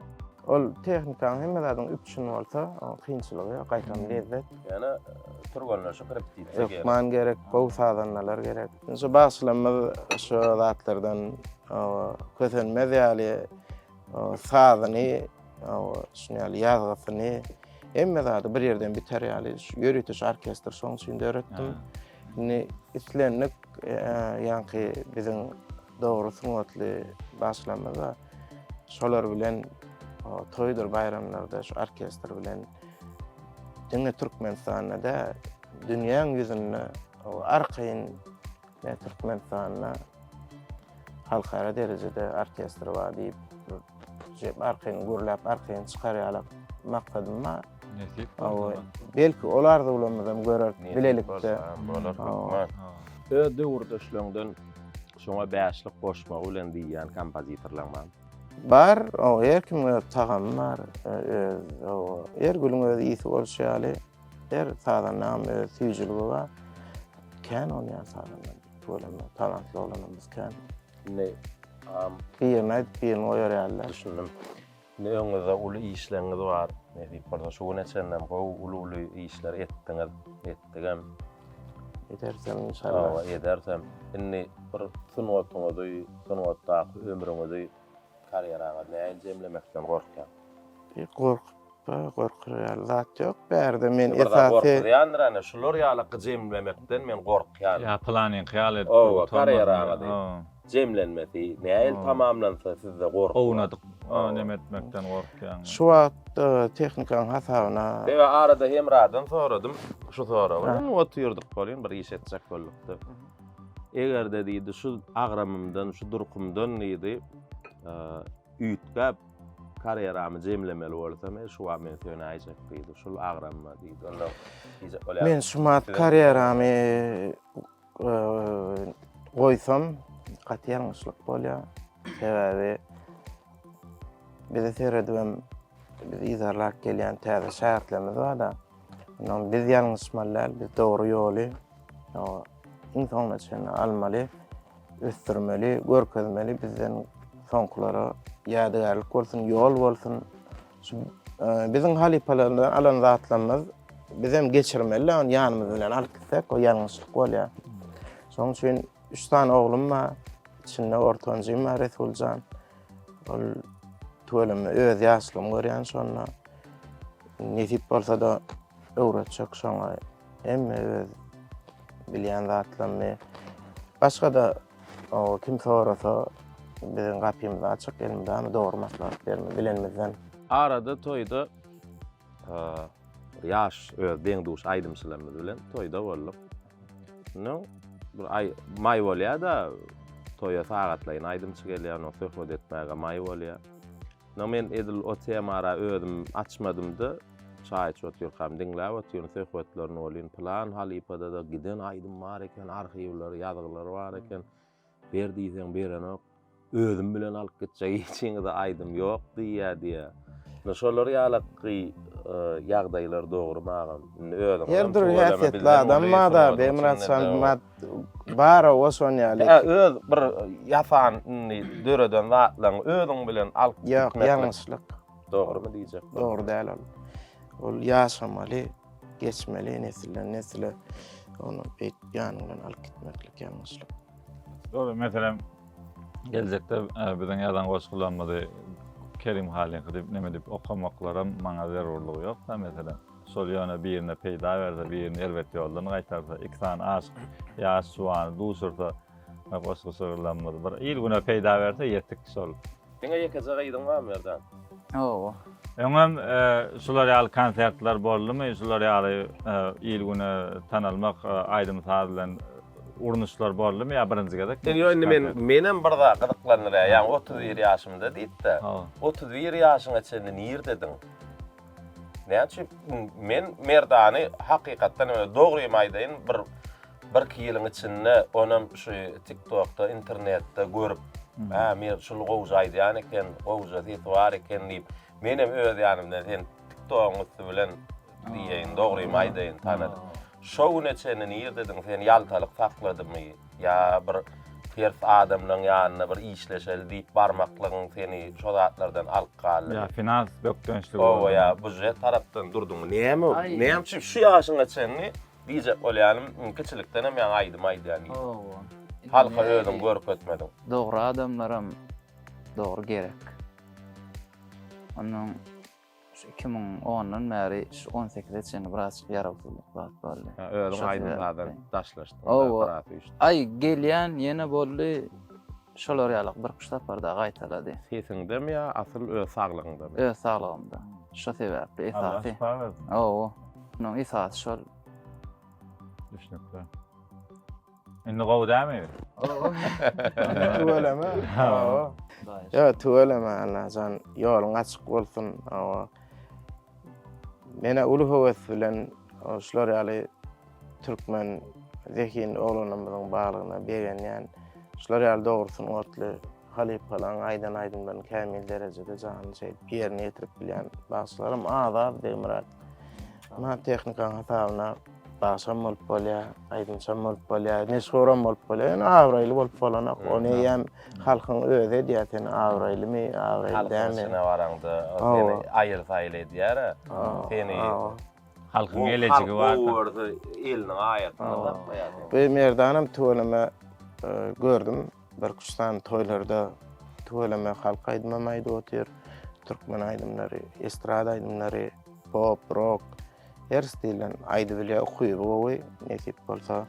Ol tehnikanyň hemme zadyň üpjün bolsa, oň kynçylygy ýok, gaýtam lezzet. Ýöne türgenleşik repetisiýa gerek. Hökman gerek, gowy sazandalar gerek. Şu bagşylarymyz şu zatlardan kösenmez ýaly sazyny Şuny ýaly ýazgysyny, hemme zady bir ýerden biter ýaly ýörite şu orkestr şoň üçin döretdim. Indi islendik e, ýaňky biziň dogry sungatly başlamyz bar. Şolar bilen toýdur baýramlarda şu orkestr bilen diňe Türkmenistanda da dünýäň ýüzünde arkaýyn Ne Türkmenistanda halkara derejede orkestr bar diýip, jep arkaýyn gürläp, arkaýyn çykar ýaly maksadym bar. Nesip bolsa. Belki ol arzuwlarymyzam görer bilelikde. Bolar hökman. Öz döwürdeşleňden şoňa bäşlik goşmagy bilen diýýän kompozitorlaň barmy? Bar, o her kimiň öz tagamy bar, öz o her gülüň öz ysy bolşy ýaly. Her sazandaňam öz süýjüligi bar. Kän bolýar sazanda. Tüweleme, talantly oglanymyz kän. Indi am Birini aýdyp, birini goýar ýaly. Düşündim. Indi öňüňizde uly işleriňiz bar. Nesip bolsa şu güne çenlem gowy uly-uly işler etdiňiz, etdigem. Edersem inşallah. Hawa, edersem. Indi bir sungatyňyzy, sungatdaky ömrüňizi, karýeraňyzy nähili jemlemekden gorkýaň? Gorkup Gorkar ýaly zat ýok bärde men Bir zat esasy gorkuzýandyr ana şular ýaly gyjemlemekden men gorkýan. Ýa pylanyňky ýaly edip Owa karýeraňyzy jemlenmesi nähili tamamlansa sizde gorky bar. Ownadyk neme etmekden gorkýaň. Şu wagt tehnikanyň hasabyna. Sebäbi arada Hemradan soradym şu soragy. Indi otyrdyk welin bir iş etjek boldukda. Egerde diýdi şu agramymdan şu durkumdan diýdi üýtgäp Karýeramy jemlemeli bolsam, e, şu wagt men sönäýjek diýdi. Şul agramma diýdi. Onda diýjek bolýar. Men şu mat karýeramy e, goýsam gaty ýalňyşlyk bolýar. Sebäbi bizi seredibem bizi yzarlap gelýän täze şägirtlerimiz bar-da. Ondan biz ýalňyşmaly däl, biz dogry ýoly iň soňuna çenli almaly. ösdürmeli, görkezmeli bizden soňkulara ýadygärlik bolsun, ýol bolsun. Şu e, biziň halypalardan alan zatlarymyz bizem geçirmeli, ony ýanymyz bilen alyp gitsek, o ýalňyşlyk bolýar. Şonuň üçin üç sany oglum bar, içinde ortanjym bar Resuljan. Ol tüweleme öz ýaşlygymy görýän şonda. Nesip bolsa-da öwretjek şoňa Hemme öz bilýän zatlaryny başga-da kim sorasa biziň gapymyz açyk elmydama dogry maslahat berme bilenimizden. Arada toýda ýaş öz deň-duş aýdymçylarymyz bilen toýda bolduk. Şonda bir aý maý bolýar-da toýa sagatlaýyn aýdymçy gelýär, ondan söhbet etmäge maý bolýar. No men edil o temara özüm açmadymda çaý içip otyrkam diňläp otyryn söhbetlerini welin pylan halypada-da giden aýdym bar eken arhiwleri ýazgylary bar eken ber diýseň berenok özüm bilen alyp gitjek hiçiňize aýdym ýok diýýä diýýä. No şolar ýalaky ýagdaýlar dogrymy agam indi özüňizem Her dürli häsiýetli adam bar-da Begmyrat Şamyrat Bar owa şon ýaly. Hä öz bir ýasan indi döreden zatlaryňy özüň bilen alyp Ýok, ýalňyşlyk. Dogrymy diýjek? Dogry däl ol. Ol ýaşamaly, geçmeli nesilden nesile. Ony beýdip ýanyň bilen alyp gitmeklik ýalňyşlyk. Dogry, meselem, geljekde e, biziň ýazan goşgularymyzy Kerim Halyňky diýip neme diýip okamaklaram maňa zerurlygy ýok-da meselem. Şol ýöne birine peýda berse, birini erbet ýoldan gaýtarsa, iki sany aşyk ýaş juwany duşursa, goşgy şygyrlarymyz bir il-güne peýda berse ýetik şol. Diňe ýekeje gyzyň barmy Merdan? Hawa. Öňem şular ýaly konsertler boldumy? Şular ýaly il-güne tanalmak aýdym-saz bilen urnuşlar boldumy ýa birinji gezek? Ýok, indi men menem bir zat gyzyklandyrýar. Ýaňy 31 ýaşymda diýip-de. 31 ýaşyňa çenli nirdediň? Näme üçin men Merdany hakykatdan hem dogrymy aýdaýyn bir birki ýylyň içinde onam şu TikTokda, internetde görüp, hä mer şul gowja aýdýan eken, gowja sesi bar eken diýip, menem öz ýanymdan sen TikTogyň üsti bilen diýeýin, dogrymy aýdaýyn tanadym. Şo güne çenli nirdediň sen ýaltalyk sakladymy ýa bir ters adamlaň ýanyna bir işleşeli diýip barmaklygyň seni şo zatlardan alyp galdymy? Ýa finans bökdençligi boldy. Hawa ýa bujet tarapdan durduňmy? Näme näme üçin şu ýaşyňa çenli diýjek bolýanym kiçilikdenem ýaňy aýdym aýdýan diýip. Hawa. Halka özüňi görkezmediň. Dogry adamlaram dogry gerek. Ondan Şu 2010-dan bäri şu 18-e çenli birazjyk ýarawsyzlyk zat boldy. Ha, özüň aýdym-sazdan daşlaşdyň. Owa. Aý, gelýän ýene boldy. Şolar ýaly bir üç sapar da gaýtalady. Sesiňdemi ýa asyl öz saglygyňdamy? Öz saglygymda. Şo sebäpli esasy. Allah şypa bersin. Owa. Munuň esasy şol. Düşnükli. Indi gowy dämi? Tüweleme. Hawa. Ýa tüweleme Allajan ýoluň açyk bolsun. Hawa. Menä uly höwes bilen şular ýaly türkmen zehinli oglanlarymyzyň barlygyna begenýän. Şular ýaly dogry sungatly halypalaryň aýdan aýdymlaryny kämil derejede janly şeýdip ýerine ýetirip bilýän bagşylaram az-az Begmyrat. Ynha tehnikanyň hasabyna bagşam bolup bolýar, aýdymçam bolup bolýar, meşhuram bolup bolýar. Ýöne abraýly bolup bolanok. Ony eýýäm halkyň özi edýär seni abraýlymy, abraýly dälmi. Halkyň içine baraňda seni aýyl-saýyl edýär-ä. Seni Halkyň elejigi bar. Halk gowy görse eliniň aýasynda saklaýar seni. Bu Merdanam tüweleme gördüm. Birküç sany toýlarda tüweleme halk aýdymam aýdyp otyr. Türkmen aýdymlary, estrada aýdymlary, pop, rok her stilden aýdyp bilýär, ukyby gowy, nesip bolsa.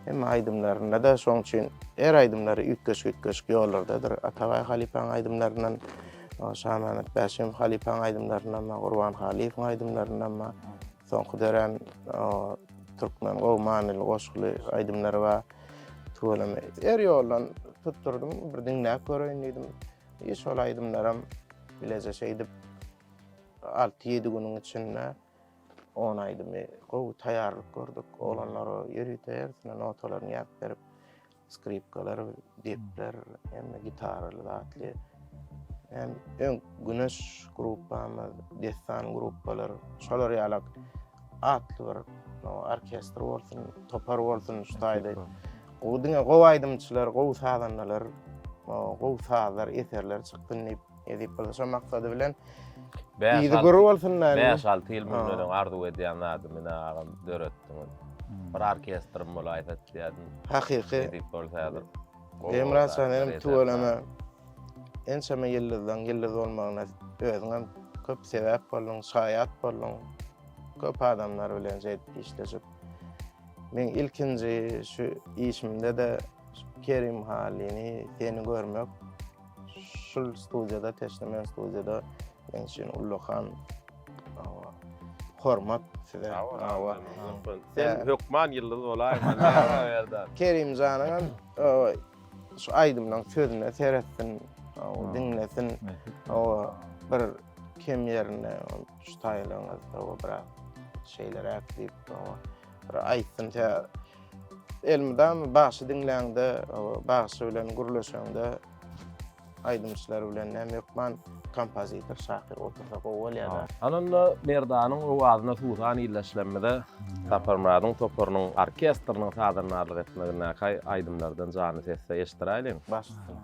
Hemme aýdymlarynda-da şoň üçin her aýdymlary üýtgeşik-üýtgeşik ýollardadyr. Atabaý halypaň aýdymlaryndan, Şamämmet Bäşimow halypaň aýdymlaryndan, Gurban Halyýewiň aýdymlaryndan, soňky dörän türkmen gowy manyly goşguly aýdymlary bar. Tüweleme. Her ýoldan tutdurdym, bir diňläp göreýin diýdim. I şol aýdymlaram bileje şeýdip 6-7 günüň içinde 10 aýdymy gowy taýýarlyk gördük. Oglanlara ýörite hersine notalaryny ýazyp berip, skripkalar, depler, hemme gitaraly zatly. Hem öň Güneş gruppamyz, Dessan gruppalar, şolar ýalak atly bir orkestr bolsun, topar bolsun şu taýda. Gowy diňe gowy aýdymçylar, gowy sazandalar, gowy sazlar, eserler çyksyn diýip, edip bolsa şo maksady bilen yzy gür bolsun da. 5-6 ýyl mundan öň arzuw edýän zadym ine agam döretdiňiz. Bir orkestrim bolaýsa diýýärdim. Hakyky. Edip bolsa häzir. Emrah jan inim tüweleme ençeme ýyldyzlaň ýyldyz bolmagyna özüňem köp sebäp bolduň, şaýat bolduň. Köp adamlar bilen şeýdip işleşip. Men ilkinji şu işimde-de Kerim Halyny seni görmek şul studiýada, Teşnemen studiýada men üçin ullakan hormat size. Sen hökman ýyldyz bolaýma. Kerim janyňam şu aýdymlaň sözüne seretsin, diňlesin. Bir kem ýerinde şu taýlaňyz biraz şeýleräk diýip bir aýtsyn. Elmydama bagşy diňläňde, bagşy bilen gürleşeňde aýdymçylar bilen näme hökman kompozitor, şahyr otursa gowy bolýar-da. Ana onda Merdanyň owazyna suwsan ildeşlerimize Saparmyradyň toparynyň orkestriniň sazandarlyk etmegindäki aýdymlardan janly sesde eşitdiräýliň. Baş üstüne.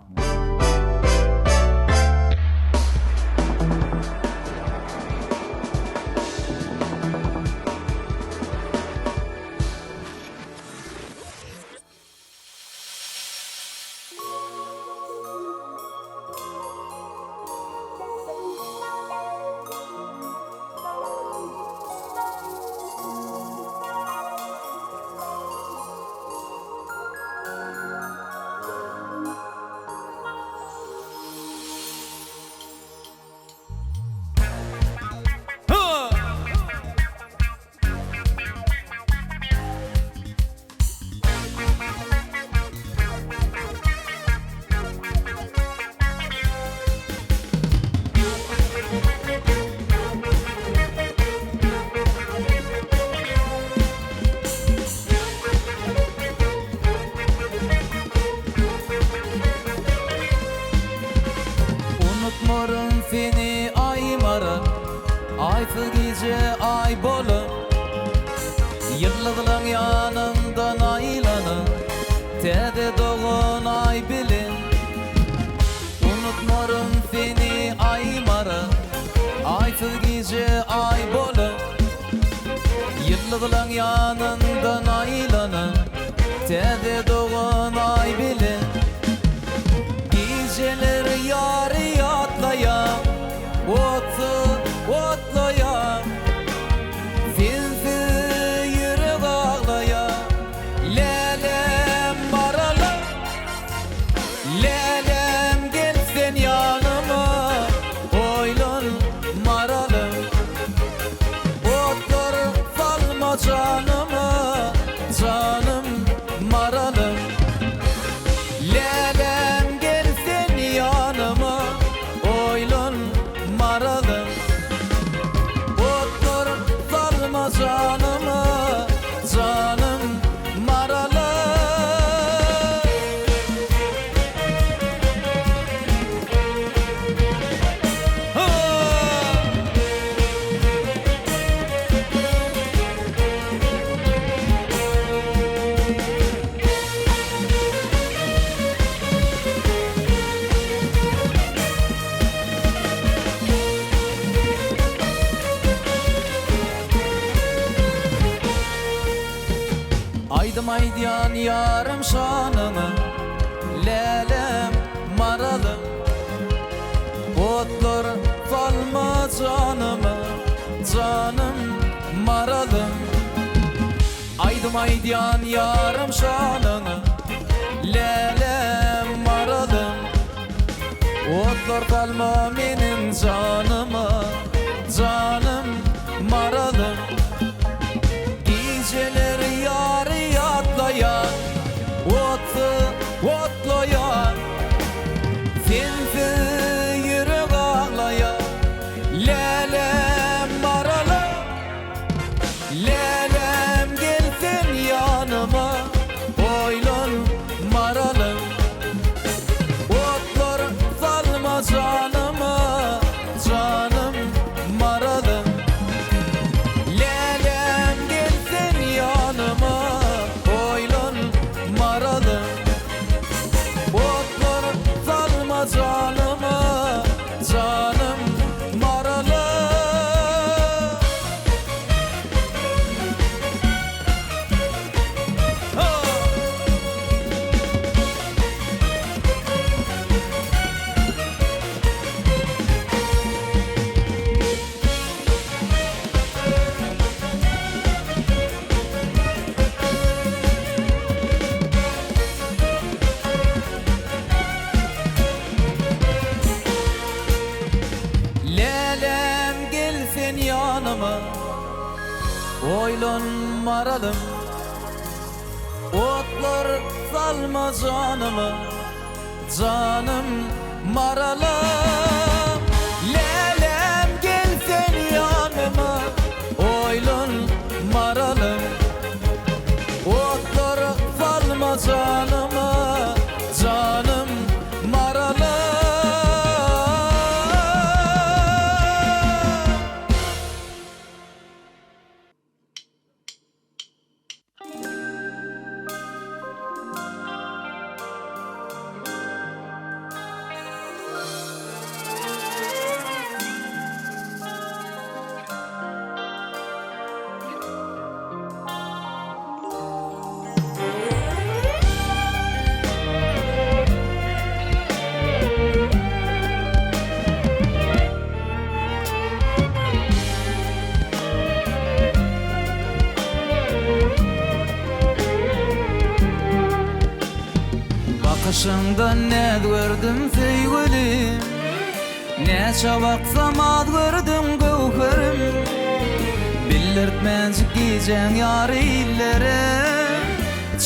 Aýsyz gije aý bolup, Ýyldyzlaň ýanyndan aýlanyp, Täze dogan aý bilen. Unutmaryn seni aý Maral, Aýsyz gije aý bolup, Ýyldyzlaň ýanyndan aýlanyp, Täze dogan aý bilen. Gijeler ýary ýatlaýan, Otsuz otlaýan, Sensiz ýürek aglaýan, Lälem Maralym, Lälem gel sen ýanyma, Oýlan Maralym. Otlar salma janyma, Janym Maralym. Lälem gel sen ýanyma, Oýlan Maralym. Otlar salma janyma, Janym Maralym. Aýdym aýdýan ýarym şanyňa, Lälem, maralym. Otlar salma janyma, Janym, maralym. Aýdym aýdýan ýarym şanyňa, Lälem, maralym. Otlar salma meniň janyma, Janym, maralym. Gijeler ýary ýatlaýan, Otsuz otlaýan. Sensiz ýürek aglaýar, Lälem, maralym. Lälem gel sen ýanyma, Oýlan maralym. Otlar salma janyma, Janym maralym. Lälem gel sen ýanyma, Oýlan maralym. Otlar salma janyma, Janym maralym. Lälem gel sen ýanyma, Oýlan maralym. Otlar salma janyma, Janym maralym. Lälem gel sen ýanyma, Oýlan maralym. Otlar salma janyma, Janym maralym. Bakyşyňdan näz gördüm söýgülim, Näçe baksam az gördüm göwherim. Bildirtmänjik gijäň ýary illere,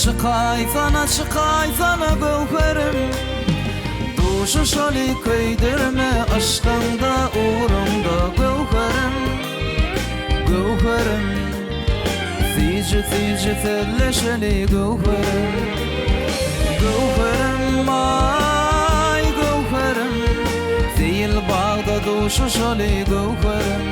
Çykaýsana, çykaýsana göwherim. Duşuşaly köýdürme yşkyňda ugruňda göwherim, Göwherim. Süýji-süýji sözleşeli göwherim, Göwherim, aý, göwherim. Seýil bagda duşuşaly göwherim.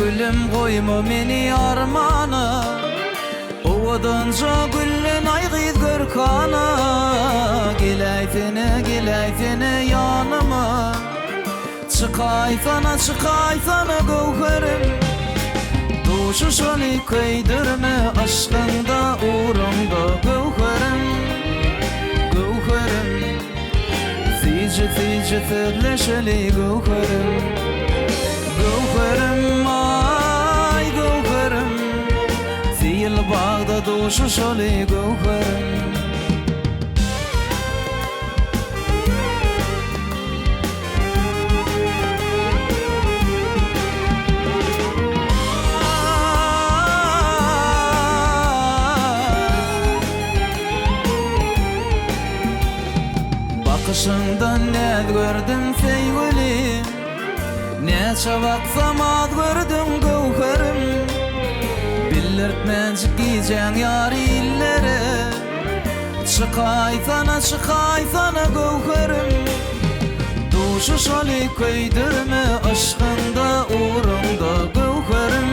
Söýgülim goýma meni armana Owadanja güllen aý gyz görkana Geläýsene geläýsene ýanyma Çykaýsana çykaýsana göwherim Duşuşaly köýdürme yşkyňda uruňda göwherim Göwherim Süýji süýji sözleşeli göwherim Göwherim aý göwherim Seýil bagda duşuşaly göwherim. Bakyşyňdan näz gördüm söýgülim Näçe baksam az gördüň göwherim Bildirtmänjik gijäň ýary illere Çykaýsana çykaýsana göwherim Duşuşaly köýdürme yşkyňda ugruňda göwherim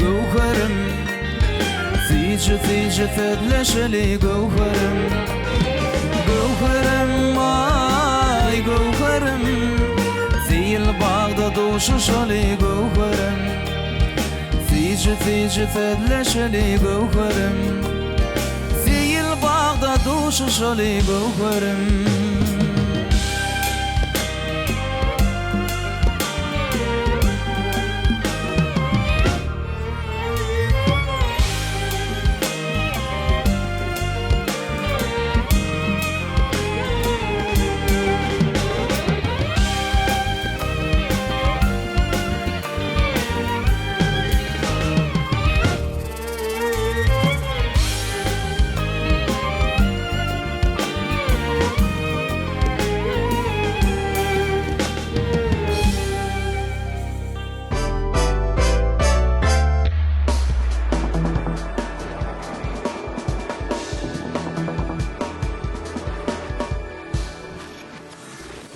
Göwherim Süýji süýji sözleşeli göwherim Göwherim aý göwherim Seýil bagda duşuşaly göwherim Süýji süýji sözleşeli göwherim Seýil bagda duşuşaly göwherim.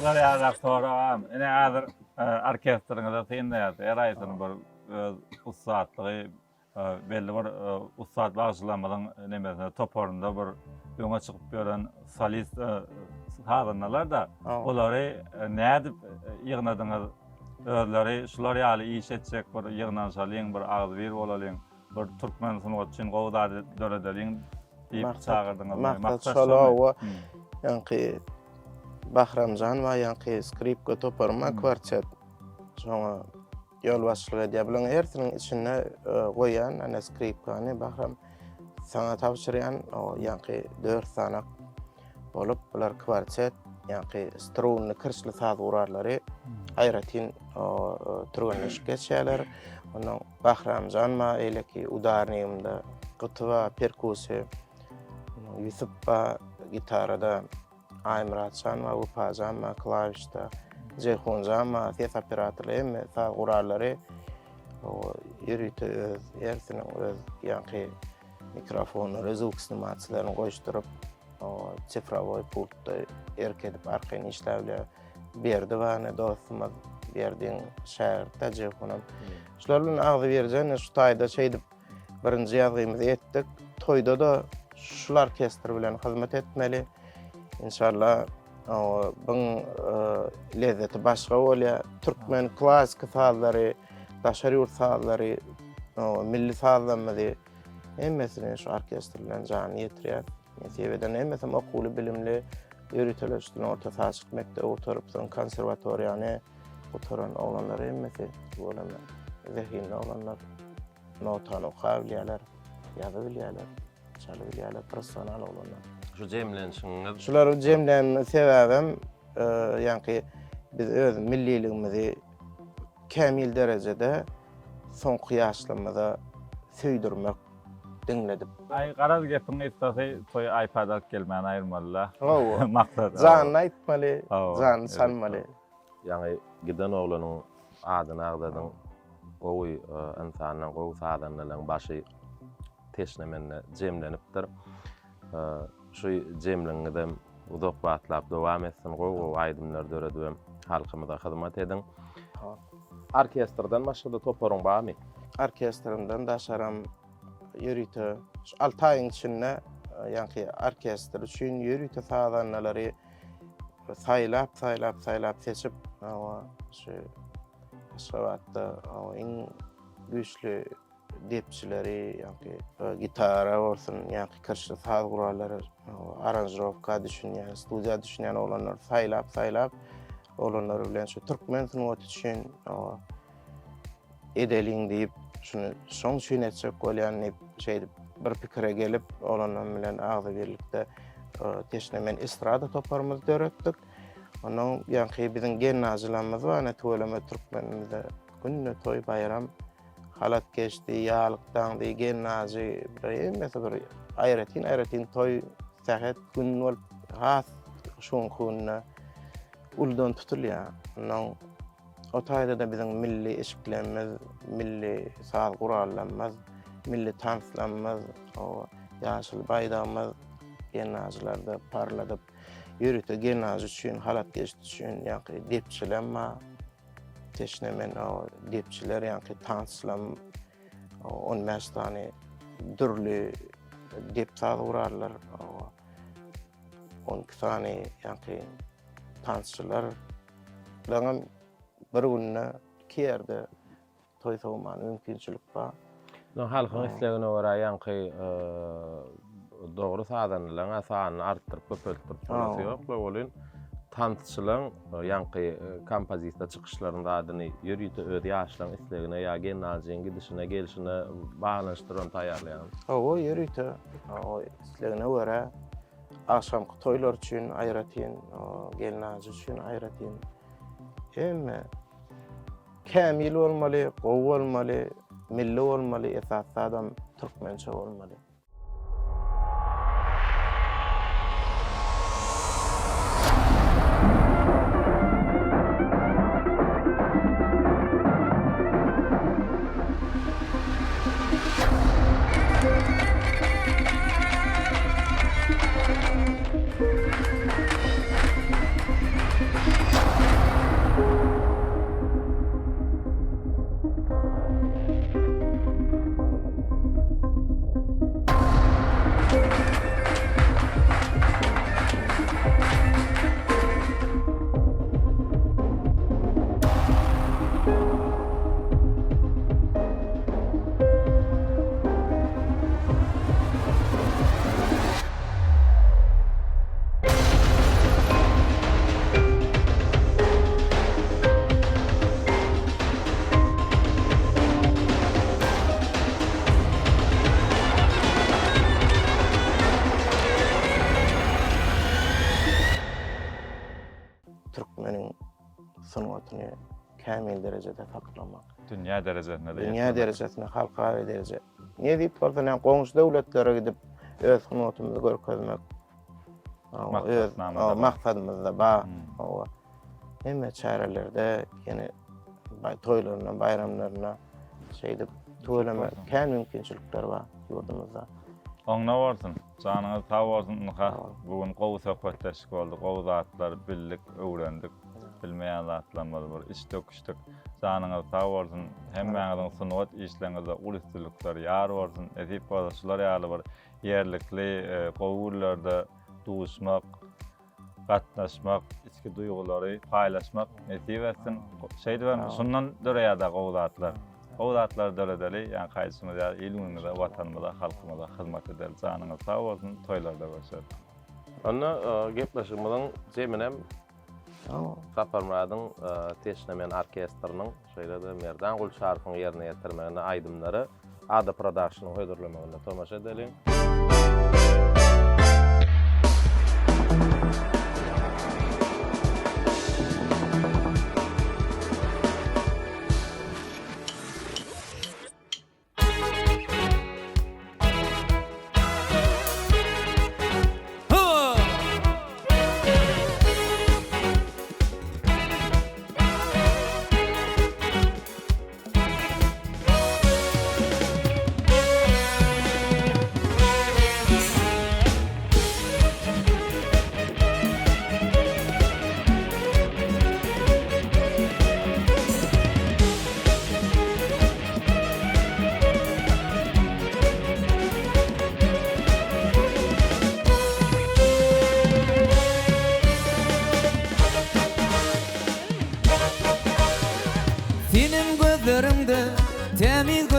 Şular ýaly soragam. Ine häzir orkestriňize synlaýarys. Her aýsyny bir öz ussatlygy belli bir ussat bagşylarymyzyň nemesinde toparynda bir öňe çykyp ýören solist sazandalar-da olary nädip ýygnadyňyz? Özleri şular ýaly iş etjek bir ýygnanyşalyň, bir agzybir bolalyň, bir türkmen sungaty üçin gowy zat döredeliň diýip çagyrdyňyzmy? Maksat şol hawa. Ýaňky Bahramjan bar, ýaňky skripka toparym bar, kwartet. Şoňa ýolbaşçylyk edýär. Bularyň hersiniň içinde goýýan ana skripkany Bahram saňa tabşyrýan, o ýaňky 4 sanak bolup, bular kwartet, ýaňky strunly, kirşli saz gurallary aýratyn türgenleşik geçýärler. Ondan Bahramjan bar, eýleki udarnigimde Gyty bar, perkussiýa, Ýusup bar, gitarada. Aýmyratjan bar, Wepajan bar, klawişda, Jeýhunjan bar, ses operatorlary, hemme saz gurallary ýörite öz hersiniň öz ýaňky mikrofonlary, zvuk snimaçylaryny goýuşdyryp, sifrowoý pultda erk edip arkaýyn işläp bilýär. Berdi bar, ine dostumyz Berdiň şägirdi Jeýhunam. Şular bilen agzybirje şu taýda şeýdip Birinji ýazgymyzy etdik. Toýda-da şul orkestr bilen hyzmat etmeli. Inşallah buň e, lezzeti başga bolýar. Türkmen klassyky sazlary, daşary ýurt sazlary, milli sazlarymyzy hemmesini şu orkestr bilen janly ýetirýär. Nesip eden hemmesem okuwly, bilimli, ýöriteleşdirilen orta sazçylyk mekdebi gutaryp, soň konserwatoriýany gutaran oglanlar hemmesi bolan zehinli oglanlar. Notany okap bilýärler, ýazyp bilýärler, çalyp bilýärler, professional oglanlar. Şu jemlenişiňiz. Şulary jemlänimiň sebäbem, e, ýaňky biz öz milliligimizi kämil derejede soňky ýaşlarymyza söýdürmek, diňledip. Aý garaz gepiň gysgasy toýa iPad alyp gelmäni aýyrmalyda. Hawa. Maksat. Janyny aýtmaly, janyny çalmaly. Ýaňy giden oglanyň adyny agzadyň. Gowy ynsandan, gowy sazandalaryň başy teşne mende jemlenipdir. Şu jemligiňizem uzak wagtlap dowam etsin, gowy-gowy aýdymlar döredibem halkymyza hyzmat ediň. Orkestrden başga-da toparyň barmy? Orkestrimden daşaram ýörite şu alty aýyň içinde ýaňky orkestr üçin ýörite sazandalary saýlap, saýlap, saýlap seçip, şu Aşgabatda iň güýçli depçileri, ýaňky gitara bolsun, ýaňky kirişli saz gurallary, aranžirowka düşünýän, studiýa düşünýän oglanlary saýlap, saýlap, oglanlar bilen şu türkmen sungaty üçin edeliň diýip, şuny şoň üçin etjek bolýan diýip, şeýdip bir pikire gelip, oglanlar bilen agzybirlikde Teşne men estrada toparymyzy döretdik. Ondan ýaňky biziň gelnaljylarymyz bar, ine tüweleme türkmenimizde günde toý baýram halat geçdi, ýalyk daňdy, gelnajy bir hemmesi bir aýratyn aýratyn toý sähet gün bolup has şu günki günde uludan tutulýar. Ondan o taýda-da biziň milli eşiklerimiz, milli saz gurallarymyz, milli tanslarymyz, o ýaşyl baýdagymyz gelnajylarda parladyp, ýörite gelnajy üçin, halat geçdi üçin ýaňky depçilem bar. Teşne men o depçiler ýaňky tanslam 15 sany dürli dep saz gurallar, 12 sany ýaňky tansçylar. Bularyň bir günde iki ýerde toý sowmana mümkinçilik bar. Ýöne halkyň islegine görä ýaňky dogry sazandalaryň sanyny artdyryp köpeltdirip bolasy ýok we welin tansçylaryň ýaňky kompozisiýa çykyşlaryň zadyny ýörite öz ýaşlaryň islegine ýa gelnaljyň gidişine gelşine baglanyşdyryp taýýarlaýaňyz. Hawa ýörite islegine görä Agşamky toýlar üçin aýratyn, gelnaljy üçin aýratyn. Hemme kämil bolmaly, gowy bolmaly, milli bolmaly, esasy zadam türkmençe bolmaly. Türkmeniň sungatyny kämil derejede saklamak. Dünýä derejesinde-de Dünýä derejesinde, halkara dereje. Nesip bolsa, näme goňşy döwletlere gidip öz sungatymyzy görkezmek. Öz maksadymyzda bar. Hawa. Hemme çärelerde, ýene toýlarynda, baýramlarynda şeýdip tüweleme kän mümkinçilikler bar ýurdumyzda. Oňuna bolsun. Janyňyz sag bolsun ynha bu gün gowy söhbetdeşlik boldy gowy zatlar bildik öwrendik bilmeýän zatlarymyzy bir iç döküşdik janyňyz sag bolsun hemmäňiziň sungat işleriňizde uly üstünlikler ýar bolsun nesip bolsa şular ýaly bir ýerlikli gowy günlerde duşmak gatnaşmak, içki duýgulary paýlaşmak nesip etsin. Şeýdibem şundan döreýär-de gowy zatlar. Gowy zatlary döredeli, ýaňky aýdyşymyz ýaly il-günümize, Watanymyza, halkymyza hyzmat edeli. Janyňyz sag bolsun, toýlarda görşeris. Onda gepleşigimiziň jeminem Saparmyradyň Teşne men orkestriniň, şeýle-de Merdan Gulçarowyň ýerine ýetirmeginde aýdymlary Ada Production-yň hödürlemeginde tomaşa edeliň.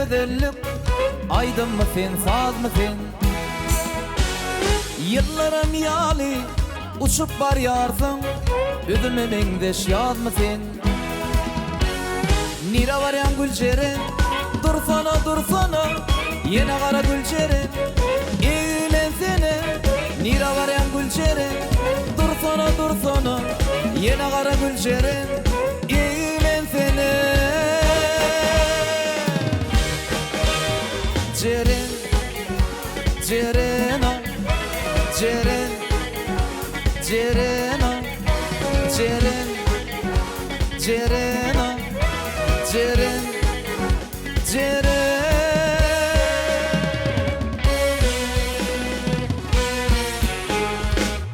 gözellik, Aýdymmy sen, sazmy sen? Ýyldyrym ýaly uçup barýarsyň, Üzüme meňzeş ýazmy sen? Nirä barýaň Güljeren? Dursana, dursana, Ýene gara Güljeren, Eglensene. Nirä barýaň Güljeren? Dursana, dursana, Ýene gara Güljeren, Eglensene. Jeren, Jeren-a, Jeren, Jeren-a, Jeren. Jeren-a, Jeren, Jeren.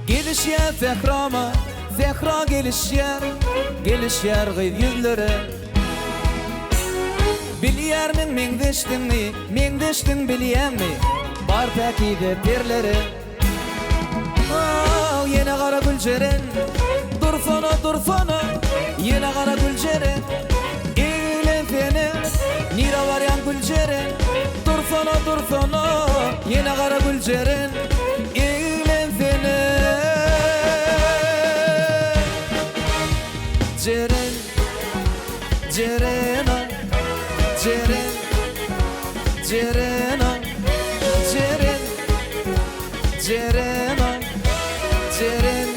Gelişýär sährama, sähra gelişýär, Gelişýär gyz ýüzlere. Bilýärmiň meňzeşdiňi, meňzeşdiň bilýäňmi, Bar päkize perlere. Aw, ýene gara Güljeren, Dursana, dursana, Ýene gara Güljeren, Eglensene, Nirä barýaň Güljeren, Dursana, dursana, Ýene gara Güljeren, Eglensene. Jeren, Jeren-a, Jeren, Jeren-a, Jeren. Jeren-a, Jeren,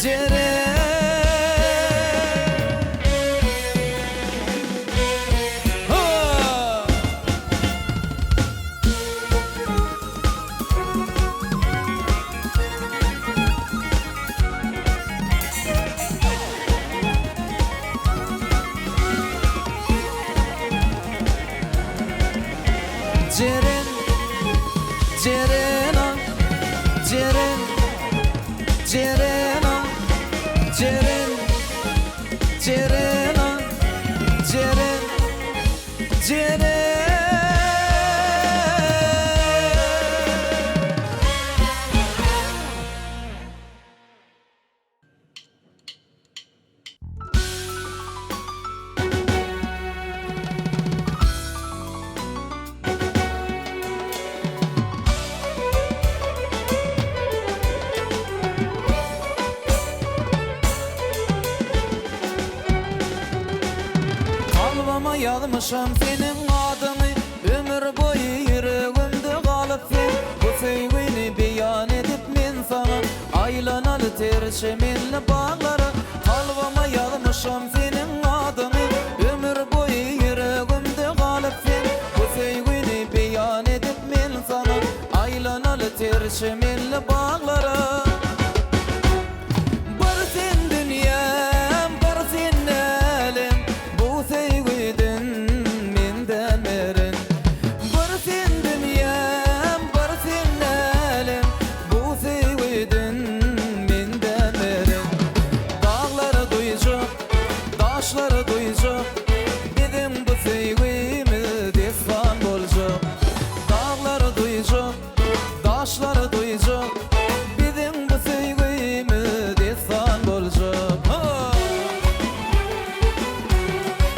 Jeren. Ha! Jeren, Jeren-a, Jeren, Jeren-a, Jeren, Jeren-a, Jeren, Jeren. Kalbyma ýazmyşam seniň adyňy Ömür boýy ýüregimde galyp sen Bu söýgini beýan edip men saňa Aýlanaly ter çemenli baglara Kalbyma ýazmyşam seniň adyňy Ömür boýy ýüregimde galyp sen Bu söýgini beýan edip men saňa Aýlanaly ter çemenli baglara Bir sen dünýäm, bir sen älem Bu söýgüden menden meren Bir sen dünýäm, bir sen älem Bu söýgüden menden meren Daglar duýjak, daşlar duýjak Biziň bu söýgimiz dessan boljak Daglar duýjak, daşlar duýjak Biziň bu söýgimiz dessan boljak Ha!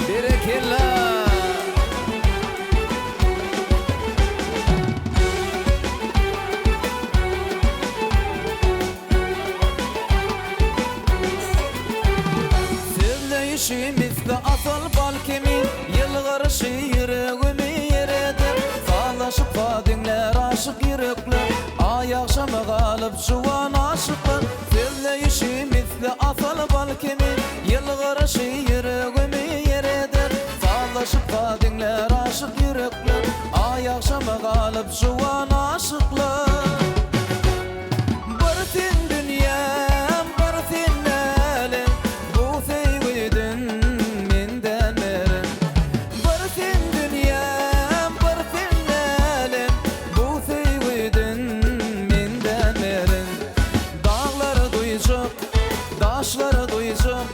Berekella! Sözleýşi misli asal bal kimin, Ýylgyryşy ýüregimi ýereder. Sazlaşyp saz diňlär aşyk ýürekler, Aý agşama galyp juwan aşyklar. Sözleýşi misli asal bal kimin, Ýylgyryşy ýüregimi ýereder. Sazlaşyp saz diňlär aşyk ýürekler, Aý agşama galyp juwan aşyklar. Bir sen dünýäm, bir sen älem, Bu söýgüden menden meren. Bir sen dünýäm, bir sen älem, Bu söýgüden menden meren. Daglar duýjak, daşlar duýjak,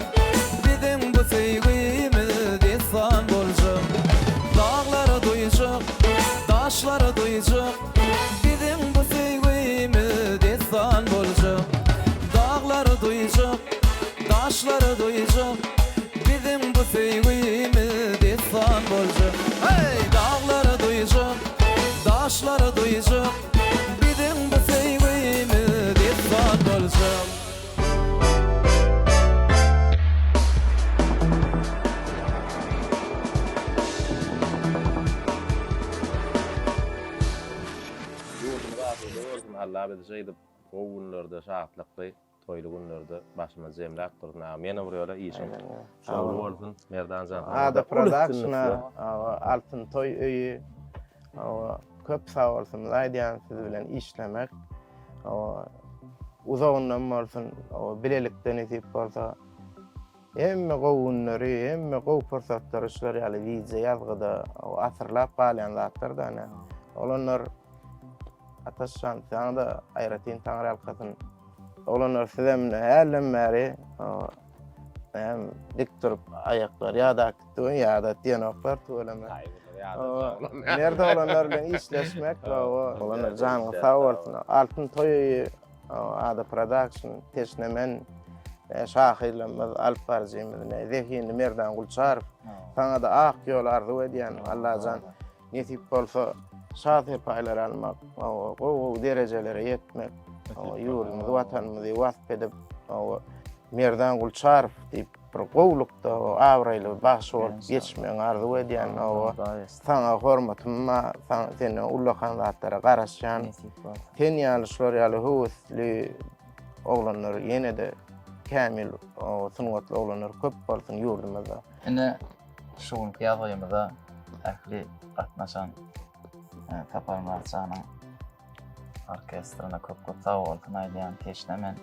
Biziň bu söýgimiz dessan boljak. Daglar duýjak, daşlar duýjak, Biziň bu söýgimiz dessan boljak. Daglar duýjak, daşlar duýjak, Biziň bu söýgimiz dessan boljak. Hey! Alla bizi şeýdip gowy günlerde, şatlykly, toýly günlerde başymyzy jemläp dursun agam. Ýene bir ýola işiň şowly bolsun. Merdan jan saňa Ada Production-a, Altyn toý öýi, köp sag bolsunymyzy aýdýan siz bilen işlemek. Uzagyndan bolsun, bilelikde nesip bolsa. Hemme gowy günleri, hemme gowy pursatlary şular ýaly wideo ýazgyda asyrlap galýan zatlar da ine. Oglanlar Ataşjan saňa-da aýratyn taňryýalkasyn. Oglanlar sizem ine hälden bäri näme dik durup aýaklar ýadap gitdi we ýadat diýenoklar tüweleme. Mert oglanlar bilen işleşmek, oglanlar janyňyz sag bolsun. Altyn toý öýi Ada Production, Teşne men, şahyrlarymyz, alyp baryjymyz, ne, zehinli Merdan Gulçarow. Saňa-da ak ýol arzuw edýän. Allajan nesip bolsa şa serpaýlar almak, gowy-gowy derejelere ýetmek, ýurdumyzy, watanymyzy wasp edip, Merdan Gulçarow diýip bir gowulykda abraýly bagşy bolup ýetişmegiňi arzuw edýän. Saňa hormatym bar, senden ullakan zatlara garaşýan. Sen ýaly şular ýaly höwesli oglanlar ýene-de kämil sungatly oglanlar köp bolsun ýurdumyzda. Ine şu günki ýazgymyza ähli gatnaşan Saparmyrat janyň orkestrine köp-köp sag bolsun aýdýan teşne men.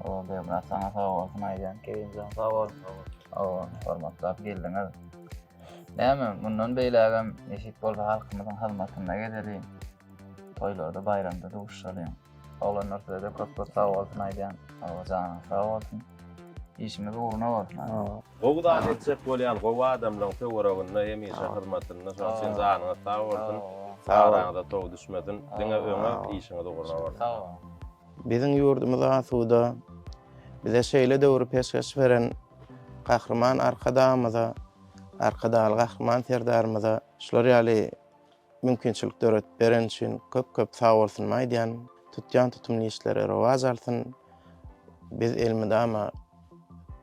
O Begmyrat saňa sag bolsun aýdýan Kerimjan sag bol. O hormatlap geldiňiz. Näme mundan beýlägem nesip bolsa halkymyzyň hyzmatynda gezeli. Toýlarda baýramda duşuşalyň. Oglanlar size-de köp köp sag bolsun aýdýan. Hawa janyňyz sag bolsun. Işimiz ugruna bolsun. Gowy zat etjek bolýan gowy adamlaň töwereginde hemişe hyzmatynda şoň üçin janyňyz sag bolsun. Araňyza tow düşmesin. Diňe öňe işiňiz ugruna bolsun. Sag boluň. Biziň ýurdumyz asuda. Bize şeýle döwri peşgeş beren Gahryman Arkadagymyza, Arkadagly Gahryman Serdarymyza şular ýaly mümkinçilik döredip bereni üçin köp-köp sagbolsunymy aýdýan. Tutýan tutumly işleri rowaç alsyn. Biz elmydama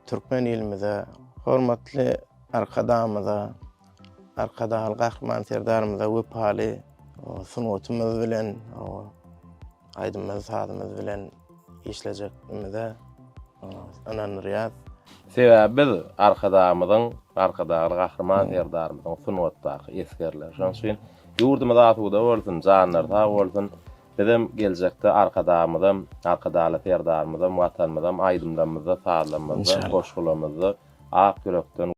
türkmen ilimize, hormatly Arkadagymyza, Arkadagly Gahryman Serdarymyza wepaly sungatymyz bilen, Aýdymyz, sazymyz bilen işlejekdigimize ynandyrýas. Sebäbi biz Arkadagymyzyň, Arkadagly Gahryman Serdarymyzyň sungatdaky esgerleri. Şonuň üçin ýurdumyz asuda bolsun, janlary sag bolsun. Bizem geljekde Arkadagymyzam, Arkadagly Serdarymyzam, Watanymyzam aýdymlarymyzda, sazlarymyzda, goşgularymyzda ak ýürekden.